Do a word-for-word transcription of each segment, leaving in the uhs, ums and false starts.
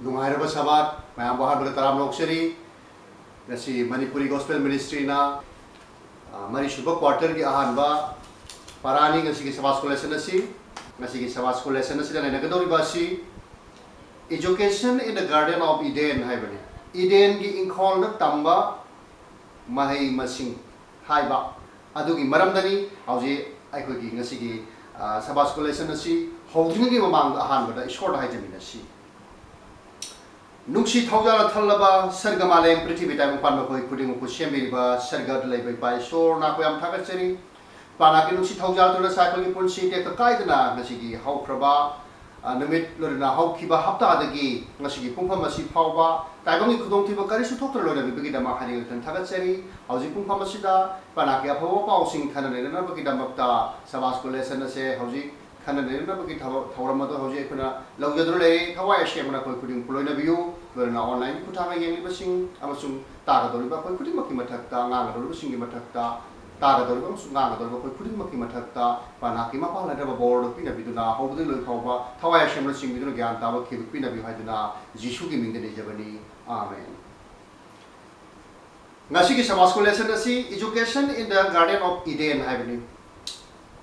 ꯅꯨꯡꯉꯥꯏꯔꯕ ꯁꯕꯥꯠ ꯃꯌꯥꯝꯕꯨ ꯑꯍꯥꯟꯕꯗ ꯇꯔꯥꯝꯅ ꯑꯣꯛꯆꯔꯤ꯫ ꯉꯁꯤ ꯃꯅꯤꯄꯨꯔꯤ ꯒꯣꯁꯄꯦꯜ ꯃꯤꯅꯤꯁꯇ꯭ꯔꯤꯅ, ꯑ, ꯃꯔꯤꯁꯨꯕ ꯀ꯭ꯋꯥꯔꯇꯔꯒꯤ ꯑꯍꯥꯟꯕ ꯄꯔꯥꯅꯤ ꯉꯁꯤꯒꯤ ꯁꯕꯥꯠ ꯁ꯭ꯀꯨꯜ ꯂꯦꯁꯟ ꯑꯁꯤ꯫ ꯉꯁꯤꯒꯤ ꯁꯕꯥꯠ ꯁ꯭ꯀꯨꯜ ꯂꯦꯁꯟ ꯑꯁꯤꯗ ꯅꯩꯅꯒꯗꯧꯔꯤꯕ ꯑꯁꯤ Education in the Garden of Eden ꯍꯥꯏꯕꯅꯤ꯫ ꯏꯗꯦꯟꯒꯤ ꯏꯪꯈꯣꯜꯗ ꯇꯝꯕ ꯃꯍꯩ ꯃꯁꯤꯡ ꯍꯥꯏꯕ ꯑꯗꯨꯒꯤ ꯃꯔꯝꯗꯅꯤ ꯍꯧꯖꯤꯛ ꯑꯩꯈꯣꯏꯒꯤ ꯉꯁꯤꯒꯤ, ꯑ, ꯁꯕꯥꯠ ꯁ꯭ꯀꯨꯜ ꯂꯦꯁꯟ ꯑꯁꯤ ꯍꯧꯗ꯭ꯔꯤꯉꯩꯒꯤ ꯃꯃꯥꯡꯗ ꯑꯍꯥꯟꯕꯗ ꯏꯁꯣꯔꯗ ꯍꯥꯏꯖꯃꯤꯟꯅꯁꯤ꯫ ꯅꯨꯡꯁꯤ ꯊꯧꯖꯥꯜꯅ ꯊꯜꯂꯕ ꯁꯔꯒ ꯃꯥꯂꯦꯝ ꯄ꯭ꯔꯤꯊꯤꯕꯤ ꯇꯥꯏꯕꯪ ꯄꯥꯟꯕ ꯑꯩꯈꯣꯏ ꯈꯨꯗꯤꯡꯃꯛꯄꯨ ꯁꯦꯝꯕꯤꯔꯤꯕ ꯁꯔꯒꯗ ꯂꯩꯕ ꯏꯄꯥ ꯏꯁꯣꯔ, ꯅꯈꯣꯏ ꯌꯥꯝ ꯊꯥꯒꯠꯆꯔꯤ꯫ ꯄꯥꯅꯥꯀꯤ ꯅꯨꯡꯁꯤ ꯊꯧꯖꯥꯜꯗꯨꯅ ꯑꯩꯈꯣꯏꯒꯤ ꯄꯨꯟꯁꯤ ꯇꯦꯛꯇ ꯀꯥꯏꯗꯅ ꯉꯁꯤꯒꯤ ꯍꯧꯈ꯭ꯔꯕ, ꯑ, ꯅꯨꯃꯤꯠ ꯂꯣꯏꯅꯅ ꯍꯧꯈꯤꯕ ꯍꯞꯇꯥꯗꯒꯤ ꯉꯁꯤꯒꯤ ꯄꯨꯡꯐꯝ ꯑꯁꯤ ꯐꯥꯎꯕ ꯇꯥꯏꯕꯪꯒꯤ ꯈꯨꯗꯣꯡꯊꯤꯕ ꯀꯔꯤꯁꯨ ꯊꯣꯛꯇꯅ ꯂꯣꯏꯅꯕꯤꯕꯒꯤꯗꯃꯛ ꯍꯥꯏꯅ ꯌꯥꯝꯅ ꯊꯥꯒꯠꯆꯔꯤ꯫ ꯍꯧꯖꯤꯛ ꯄꯨꯡꯐꯝ ꯑꯁꯤꯗ ꯄꯥꯅꯥꯀꯤ ꯑꯐꯕ ꯄꯥꯎꯁꯤꯡ ꯈꯟꯅ ꯅꯩꯅꯅꯕꯒꯤꯗꯃꯛꯇ ꯁꯕꯥꯠ ꯁ꯭ꯀꯨꯜ ꯂꯦꯁꯟ ꯑꯁꯦ ꯍꯧꯖꯤꯛ ꯈꯟꯅ ꯅꯩꯅꯅꯕꯒꯤ ꯊꯕꯛ ꯊꯧꯔꯝ ꯑꯗꯨ ꯍꯧꯖꯤꯛ ꯑꯩꯈꯣꯏꯅ ꯂꯧꯖꯗꯨꯅ ꯂꯩꯔꯦ꯫ ꯊꯋꯥꯏ ꯑꯁꯦꯡꯕꯅ ꯑꯩꯈꯣꯏ ꯈꯨꯗꯤꯡ ꯄꯨꯂꯣꯏꯅꯕꯤꯌꯨ꯫ ꯂꯣꯏꯅꯅ online-ꯒꯤ ꯈꯨꯠꯊꯥꯡꯗ ꯌꯦꯡꯂꯤꯕꯁꯤꯡ ꯑꯃꯁꯨꯡ ꯇꯥꯒꯗꯧꯔꯤꯕ ꯑꯩꯈꯣꯏ ꯈꯨꯗꯤꯡꯃꯛꯀꯤ ꯃꯊꯛꯇ, ꯉꯥꯡꯒꯗꯧꯔꯤꯕꯁꯤꯡꯒꯤ ꯃꯊꯛꯇ, ꯇꯥꯒꯗꯧꯔꯤꯕ ꯑꯃꯁꯨꯡ ꯉꯥꯡꯒꯗꯧꯔꯤꯕ ꯑꯩꯈꯣꯏ ꯈꯨꯗꯤꯡꯃꯛꯀꯤ ꯃꯊꯛꯇ ꯄꯥꯅꯥꯀꯤ ꯃꯄꯥꯜ ꯅꯥꯏꯗꯕ ꯕꯣꯔ ꯑꯗꯨ ꯄꯤꯅꯕꯤꯗꯨꯅ ꯍꯧꯕꯗꯒꯤ ꯂꯣꯏ ꯐꯥꯎꯕ ꯊꯋꯥꯏ ꯑꯁꯦꯡꯕꯅ ꯆꯤꯡꯕꯤꯗꯨꯅ ꯒ꯭ꯌꯥꯟ ꯇꯥꯕ ꯈꯦꯕꯤꯛ ꯄꯤꯅꯕꯤꯌꯨ ꯍꯥꯏꯗꯨꯅ ꯖꯤꯁꯨꯒꯤ ꯃꯤꯡꯗ ꯅꯤꯖꯕꯅꯤ꯫ ꯑꯥꯃꯦꯟ꯫ ꯉꯁꯤꯒꯤ ꯁꯕꯥꯠ ꯁ꯭ꯀꯨꯜ ꯂꯦꯁꯟ ꯑꯁꯤ Education in the Garden of Eden ꯍꯥꯏꯕꯅꯤ꯫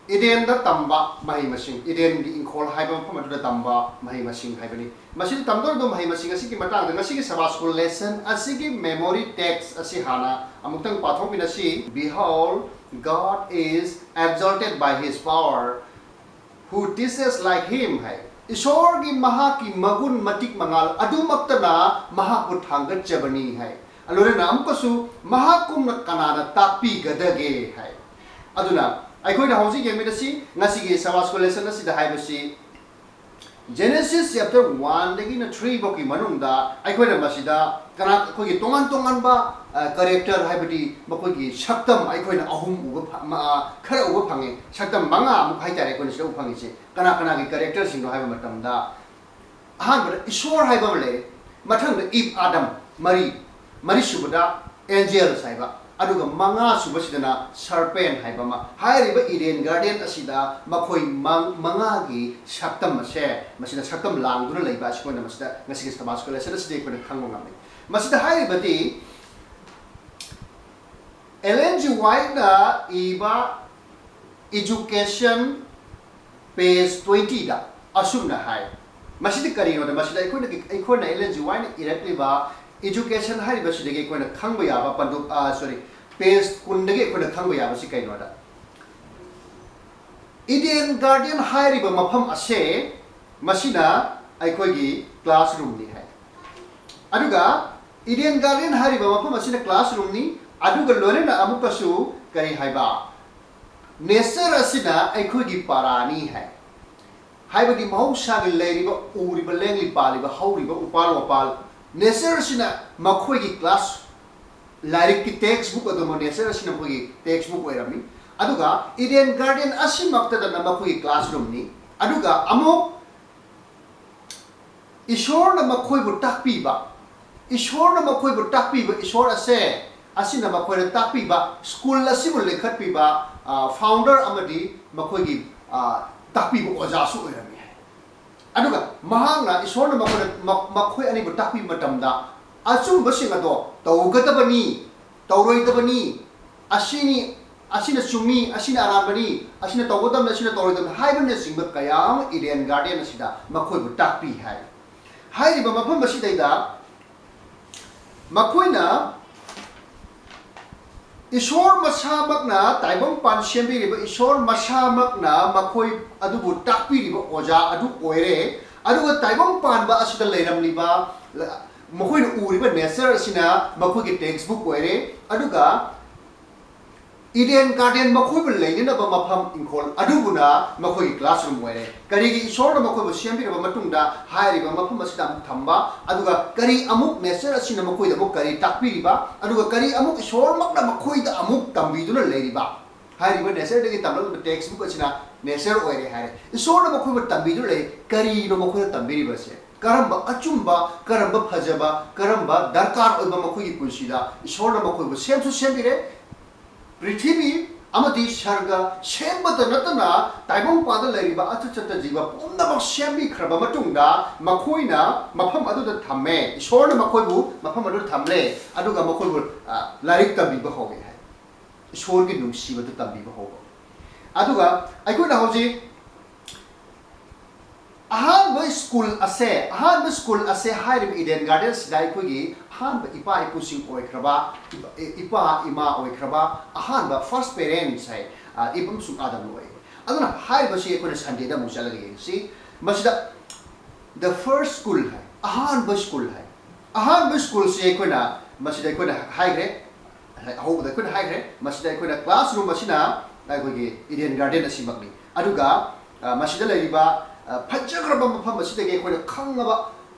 ꯏꯗꯦꯟꯗ ꯇꯝꯕ ꯃꯍꯩ ꯃꯁꯤꯡ, ꯏꯗꯦꯟꯒꯤ ꯏꯪꯈꯣꯜ ꯍꯥꯏꯕ ꯃꯐꯝ ꯑꯗꯨꯗ ꯇꯝꯕ ꯃꯍꯩ ꯃꯁꯤꯡ ꯍꯥꯏꯕꯅꯤ꯫ ꯃꯁꯤꯗ ꯇꯝꯗꯧꯔꯤꯕ ꯃꯍꯩ ꯃꯁꯤꯡ ꯑꯁꯤꯒꯤ ꯃꯇꯥꯡꯗ ꯉꯁꯤꯒꯤ ꯁꯕꯥꯠ ꯁ꯭ꯀꯨꯜ ꯂꯦꯁꯟ ꯑꯁꯤꯒꯤ memory text ꯑꯁꯤ ꯍꯥꯟꯅ ꯑꯃꯨꯛꯇꯪ ꯄꯥꯊꯣꯛꯃꯤꯟꯅꯁꯤ꯫ Behold, God is exalted by his power, who teaches like him ꯍꯥꯏ꯫ ꯏꯁꯣꯔꯒꯤ ꯃꯍꯥꯛꯀꯤ ꯃꯒꯨꯟ ꯃꯇꯤꯛ ꯃꯉꯥꯜ ꯑꯗꯨꯃꯛꯇꯅ ꯃꯍꯥꯛꯄꯨ ꯊꯥꯡꯒꯠꯆꯕꯅꯤ ꯍꯥꯏ꯫ ꯂꯣꯏꯅꯅ ꯑꯃꯨꯛꯀꯁꯨ ꯃꯍꯥꯛꯀꯨꯝꯅ ꯀꯅꯥꯅ ꯇꯥꯛꯄꯤꯒꯗꯒꯦ ꯍꯥꯏ꯫ ꯑꯗꯨꯅ ꯑꯩꯈꯣꯏꯅ ꯍꯧꯖꯤꯛ ꯌꯦꯡꯃꯤꯟꯅꯁꯤ, ꯉꯁꯤꯒꯤ ꯁꯕꯥꯠ ꯁ꯭ꯀꯨꯜ ꯂꯦꯁꯟ ꯑꯁꯤꯗ ꯍꯥꯏꯕꯁꯤ Genesis chapter one ꯗꯒꯤꯅ three ꯐꯥꯎꯒꯤ ꯃꯅꯨꯡꯗ ꯑꯩꯈꯣꯏꯅ ꯃꯁꯤꯗ ꯀꯅꯥ, ꯑꯩꯈꯣꯏꯒꯤ ꯇꯣꯉꯥꯟ ꯇꯣꯉꯥꯟꯕ, ꯑ, character, ꯍꯥꯏꯕꯗꯤ ꯃꯈꯣꯏꯒꯤ ꯁꯛꯇꯝ ꯑꯩꯈꯣꯏꯅ ꯑꯍꯨꯝ ꯎꯕ ꯐ-, ꯃ-, ꯑ, ꯈꯔ ꯎꯕ ꯐꯪꯉꯦ꯫ ꯁꯛꯇꯝ ꯃꯉꯥꯃꯨꯛ ꯍꯥꯏꯇꯥꯔꯦ ꯑꯩꯈꯣꯏꯅ ꯁꯤꯗ ꯎꯕ ꯐꯪꯉꯤꯁꯦ꯫ ꯀꯅꯥ ꯀꯅꯥꯒꯤ character ꯁꯤꯡꯅꯣ ꯍꯥꯏꯕ ꯃꯇꯝꯗ, ꯑꯍꯥꯟꯕꯗ ꯏꯁꯣꯔ ꯍꯥꯏꯕ ꯑꯃ ꯂꯩ, ꯃꯊꯪꯗ ꯏꯕ, ꯑꯥꯗꯝ, ꯃꯔꯤ, ꯃꯔꯤꯁꯨꯕꯗ angels ꯍꯥꯏꯕ, ꯑꯗꯨꯒ ꯃꯉꯥ ꯁꯨꯕꯁꯤꯗꯅ serpent ꯍꯥꯏꯕ ꯑꯃ꯫ ꯍꯥꯏꯔꯤꯕ Eden Garden ꯑꯁꯤꯗ ꯃꯈꯣꯏ ꯃꯪ-, ꯃꯉꯥꯒꯤ ꯁꯛꯇꯝ ꯑꯁꯦ, ꯃꯁꯤꯗ ꯁꯛꯇꯝ ꯂꯥꯡꯗꯨꯅ ꯂꯩꯕ ꯑꯁꯤ ꯑꯩꯈꯣꯏꯅ ꯃꯁꯤꯗ ꯉꯁꯤꯒꯤ Sabbath School lesson ꯑꯁꯤꯗ ꯑꯩꯈꯣꯏꯅ ꯈꯪꯕ ꯉꯝꯃꯤ꯫ ꯃꯁꯤꯗ ꯍꯥꯏꯔꯤꯕꯗꯤ Ellen G. Whiteꯅ ꯏꯕ Education page twentyꯗ ꯑꯁꯨꯝꯅ ꯍꯥꯏ꯫ ꯃꯁꯤꯗꯤ ꯀꯔꯤꯅꯣꯗ, ꯃꯁꯤꯗ ꯑꯩꯈꯣꯏꯅ, ꯑꯩꯈꯣꯏꯅ Ellen G. Whiteꯅ ꯏꯔꯛꯂꯤꯕ Education ꯍꯥꯏꯔꯤꯕꯁꯤꯗꯒꯤ ꯑꯩꯈꯣꯏꯅ ꯈꯪꯕ ꯌꯥꯕ ꯄꯟꯗꯨꯞ, ꯑ, sorry, page ꯀꯨꯟꯗꯒꯤ ꯑꯩꯈꯣꯏꯅ ꯈꯪꯕ ꯌꯥꯕꯁꯤ ꯀꯩꯅꯣꯗ, Eden Garden ꯍꯥꯏꯔꯤꯕ ꯃꯐꯝ ꯑꯁꯦ, ꯃꯁꯤꯅ ꯑꯩꯈꯣꯏꯒꯤ classroomꯅꯤ ꯍꯥꯏ꯫ ꯑꯗꯨꯒ Eden Garden ꯍꯥꯏꯔꯤꯕ ꯃꯐꯝ ꯑꯁꯤꯅ classroomꯅꯤ꯫ ꯑꯗꯨꯒ ꯂꯣꯏꯅꯅ ꯑꯃꯨꯛꯀꯁꯨ ꯀꯔꯤ ꯍꯥꯏꯕ, nature ꯑꯁꯤꯅ ꯑꯩꯈꯣꯏꯒꯤ ꯄꯔꯥꯅꯤ ꯍꯥꯏ꯫ ꯍꯥꯏꯕꯗꯤ ꯃꯍꯧꯁꯥꯒꯤ ꯂꯩꯔꯤꯕ, ꯎꯔꯤꯕ, ꯂꯦꯡꯂꯤ ꯄꯥꯜꯂꯤꯕ, ꯍꯧꯔꯤꯕ ꯎꯄꯥꯜ ꯋꯥꯄꯥꯜ, nature ꯑꯁꯤꯅ ꯃꯈꯣꯏꯒꯤ class, ꯂꯥꯏꯔꯤꯛꯀꯤ textbook ꯑꯗꯨꯃꯛ nature ꯑꯁꯤꯅ ꯃꯈꯣꯏꯒꯤ textbook ꯑꯣꯏꯔꯝꯃꯤ꯫ ꯑꯗꯨꯒ Eden Garden ꯑꯁꯤꯃꯛꯇꯗꯅ ꯃꯈꯣꯏꯒꯤ classroomꯅꯤ꯫ ꯑꯗꯨꯒ ꯑꯃꯨꯛ ꯏꯁꯣꯔꯅ ꯃꯈꯣꯏꯕꯨ ꯇꯥꯛꯄꯤꯕ, ꯏꯁꯣꯔꯅ ꯃꯈꯣꯏꯕꯨ ꯇꯥꯛꯄꯤꯕ, ꯏꯁꯣꯔ ꯑꯁꯦ, ꯑꯁꯤꯅ ꯃꯈꯣꯏꯗ ꯇꯥꯛꯄꯤꯕ, school ꯑꯁꯤꯕꯨ ꯂꯤꯡꯈꯠꯄꯤꯕ, ꯑ, founder ꯑꯃꯗꯤ ꯃꯈꯣꯏꯒꯤ, ꯑ, ꯇꯥꯛꯄꯤꯕ ꯑꯣꯖꯥꯁꯨ ꯑꯣꯏꯔꯝꯃꯤ ꯍꯥꯏ꯫ ꯑꯗꯨꯒ ꯃꯍꯥꯛꯅ, ꯏꯁꯣꯔꯅ ꯃꯈꯣꯏꯗ, ꯃ-, ꯃꯈꯣꯏ ꯑꯅꯤꯕꯨ ꯇꯥꯛꯄꯤꯕ ꯃꯇꯝꯗ ꯑꯆꯨꯝꯕꯁꯤꯡ ꯑꯗꯣ ꯇꯧꯒꯗꯕꯅꯤ, ꯇꯧꯔꯣꯏꯗꯕꯅꯤ, ꯑꯁꯤꯅꯤ, ꯑꯁꯤꯅ ꯆꯨꯝꯃꯤ, ꯑꯁꯤꯅ ꯑꯔꯥꯟꯕꯅꯤ, ꯑꯁꯤꯅ ꯇꯧꯒꯗꯕꯅꯤ, ꯑꯁꯤꯅ ꯇꯧꯔꯣꯏꯗꯕꯅꯤ ꯍꯥꯏꯕꯅꯆꯤꯡꯕ ꯀꯌꯥ ꯑꯃ Eden Garden ꯑꯁꯤꯗ ꯃꯈꯣꯏꯕꯨ ꯇꯥꯛꯄꯤ ꯍꯥꯏ꯫ ꯍꯥꯏꯔꯤꯕ ꯃꯐꯝ ꯑꯁꯤꯗꯩꯗ ꯃꯈꯣꯏꯅ ꯏꯁꯣꯔ ꯃꯁꯥꯃꯛꯅ, ꯇꯥꯏꯕꯪꯄꯥꯟ ꯁꯦꯝꯕꯤꯔꯤꯕ ꯏꯁꯣꯔ ꯃꯁꯥꯃꯛꯅ ꯃꯈꯣꯏ ꯑꯗꯨꯕꯨ ꯇꯥꯛꯄꯤꯔꯤꯕ ꯑꯣꯖꯥ ꯑꯗꯨ ꯑꯣꯏꯔꯦ꯫ ꯑꯗꯨꯒ ꯇꯥꯏꯕꯪ ꯄꯥꯟꯕ ꯑꯁꯤꯗ ꯂꯩꯔꯝꯂꯤꯕ, ꯃꯈꯣꯏꯅ ꯎꯔꯤꯕ nature ꯑꯁꯤꯅ ꯃꯈꯣꯏꯒꯤ textbook ꯑꯣꯏꯔꯦ꯫ ꯑꯗꯨꯒ Eden Garden ꯃꯈꯣꯏꯕꯨ ꯂꯩꯅꯅꯕ ꯃꯐꯝ ꯏꯪꯈꯣꯜ ꯑꯗꯨꯕꯨꯅ ꯃꯈꯣꯏꯒꯤ classroom ꯑꯣꯏꯔꯦ꯫ ꯀꯔꯤꯒꯤ ꯏꯁꯣꯔꯅ ꯃꯈꯣꯏꯕꯨ ꯁꯦꯝꯕꯤꯔꯕ ꯃꯇꯨꯡꯗ ꯍꯥꯏꯔꯤꯕ ꯃꯐꯝ ꯑꯁꯤꯗ ꯑꯃꯨꯛ ꯊꯝꯕ, ꯑꯗꯨꯒ ꯀꯔꯤ ꯑꯃꯨꯛ nature ꯑꯁꯤꯅ ꯃꯈꯣꯏꯗ ꯑꯃꯨꯛ ꯀꯔꯤ ꯇꯥꯛꯄꯤꯔꯤꯕ, ꯑꯗꯨꯒ ꯀꯔꯤ ꯑꯃꯨꯛ ꯏꯁꯣꯔꯃꯛꯅ ꯃꯈꯣꯏꯗ ꯑꯃꯨꯛ ꯇꯝꯕꯤꯗꯨꯅ ꯂꯩꯔꯤꯕ? ꯍꯥꯏꯔꯤꯕ natureꯗꯒꯤ ꯇꯝꯂꯛꯂꯤꯕ textbook ꯑꯁꯤꯅ nature ꯑꯣꯏꯔꯦ ꯍꯥꯏꯔꯦ꯫ ꯏꯁꯣꯔꯅ ꯃꯈꯣꯏꯕꯨ ꯇꯝꯕꯤꯗꯨꯅ ꯂꯩ꯫ ꯀꯔꯤꯅꯣ ꯃꯈꯣꯏꯗ ꯇꯝꯕꯤꯔꯤꯕꯁꯦ? ꯀꯔꯝꯕ ꯑꯆꯨꯝꯕ, ꯀꯔꯝꯕ ꯐꯖꯕ, ꯀꯔꯝꯕ ꯗꯔꯀꯥꯔ ꯑꯣꯏꯕ ꯃꯈꯣꯏꯒꯤ ꯄꯨꯟꯁꯤꯗ ꯏꯁꯣꯔꯅ ꯃꯈꯣꯏꯕꯨ ꯁꯦꯝꯁꯨ ꯁꯦꯝꯕꯤꯔꯦ꯫ ꯄ꯭ꯔꯤꯊꯤꯕꯤ ꯑꯃꯗꯤ ꯁꯔꯒ ꯁꯦꯝꯕꯇ ꯅꯠꯇꯅ ꯇꯥꯏꯕꯪꯄꯥꯟꯗ ꯂꯩꯔꯤꯕ ꯑꯆꯠ ꯆꯠꯇ ꯖꯤꯕ ꯄꯨꯝꯅꯃꯛ ꯁꯦꯝꯕꯤꯈ꯭ꯔꯕ ꯃꯇꯨꯡꯗ ꯃꯈꯣꯏꯅ ꯃꯐꯝ ꯑꯗꯨꯗ ꯊꯝꯃꯦ꯫ ꯏꯁꯣꯔꯅ ꯃꯈꯣꯏꯕꯨ ꯃꯐꯝ ꯑꯗꯨꯗ ꯊꯝꯂꯦ꯫ ꯑꯗꯨꯒ ꯃꯈꯣꯏꯕꯨ, ꯑ, ꯂꯥꯏꯔꯤꯛ ꯇꯝꯕꯤꯕ ꯍꯧꯋꯦ ꯍꯥꯏ꯫ ꯏꯁꯣꯔꯒꯤ ꯅꯨꯡꯁꯤꯕꯗꯨ ꯇꯝꯕꯤꯕ ꯍꯧꯕ꯫ ꯑꯗꯨꯒ ꯑꯩꯈꯣꯏꯅ ꯍꯧꯖꯤꯛ ꯑꯍꯥꯟꯕ ꯁ꯭ꯀꯨꯜ ꯑꯁꯦ, ꯑꯍꯥꯟꯕ ꯁ꯭ꯀꯨꯜ ꯑꯁꯦ ꯍꯥꯏꯔꯤꯕ ꯏꯗꯦꯟ ꯒꯥꯔꯗꯦꯟꯁꯤꯗ ꯑꯩꯈꯣꯏꯒꯤ ꯑꯍꯥꯟꯕ ꯏꯄꯥ ꯏꯄꯨꯁꯤꯡ ꯑꯣꯏꯈ꯭ꯔꯕ, ꯏꯄꯥ ꯏꯃꯥ ꯑꯣꯏꯈ꯭ꯔꯕ ꯑꯍꯥꯟꯕ first parents ꯍꯥꯏ, ꯑ, ꯏꯕ ꯑꯃꯁꯨꯡ ꯑꯥꯗꯝ ꯑꯣꯏ꯫ ꯑꯗꯨꯅ ꯍꯥꯏꯔꯤꯕꯁꯤ ꯑꯩꯈꯣꯏꯅ ꯁꯟꯗꯦꯗ ꯑꯃꯨꯛ ꯆꯠꯂꯒ ꯌꯦꯡꯁꯤ꯫ ꯃꯁꯤꯗ the first school ꯍꯥꯏ, ꯑꯍꯥꯟꯕ ꯁ꯭ꯀꯨꯜ ꯍꯥꯏ꯫ ꯑꯍꯥꯟꯕ ꯁ꯭ꯀꯨꯜꯁꯤ ꯑꯩꯈꯣꯏꯅ, ꯃꯁꯤꯗ ꯑꯩꯈꯣꯏꯅ ꯍꯥꯏꯈ꯭ꯔꯦ, ꯑꯍꯧꯕꯗ ꯑꯩꯈꯣꯏꯅ ꯍꯥꯏꯈ꯭ꯔꯦ, ꯃꯁꯤꯗ ꯑꯩꯈꯣꯏꯅ classroom ꯑꯁꯤꯅ ꯑꯩꯈꯣꯏꯒꯤ ꯏꯗꯦꯟ ꯒꯥꯔꯗꯦꯟ ꯑꯁꯤꯃꯛꯅꯤ꯫ ꯑꯗꯨꯒ, ꯑ, ꯃꯁꯤꯗ ꯂꯩꯔꯤꯕ, ꯑ, ꯐꯖꯈ꯭ꯔꯕ ꯃꯐꯝ ꯑꯁꯤꯗꯒꯤ ꯑꯩꯈꯣꯏꯅ ꯈꯪꯉꯕ,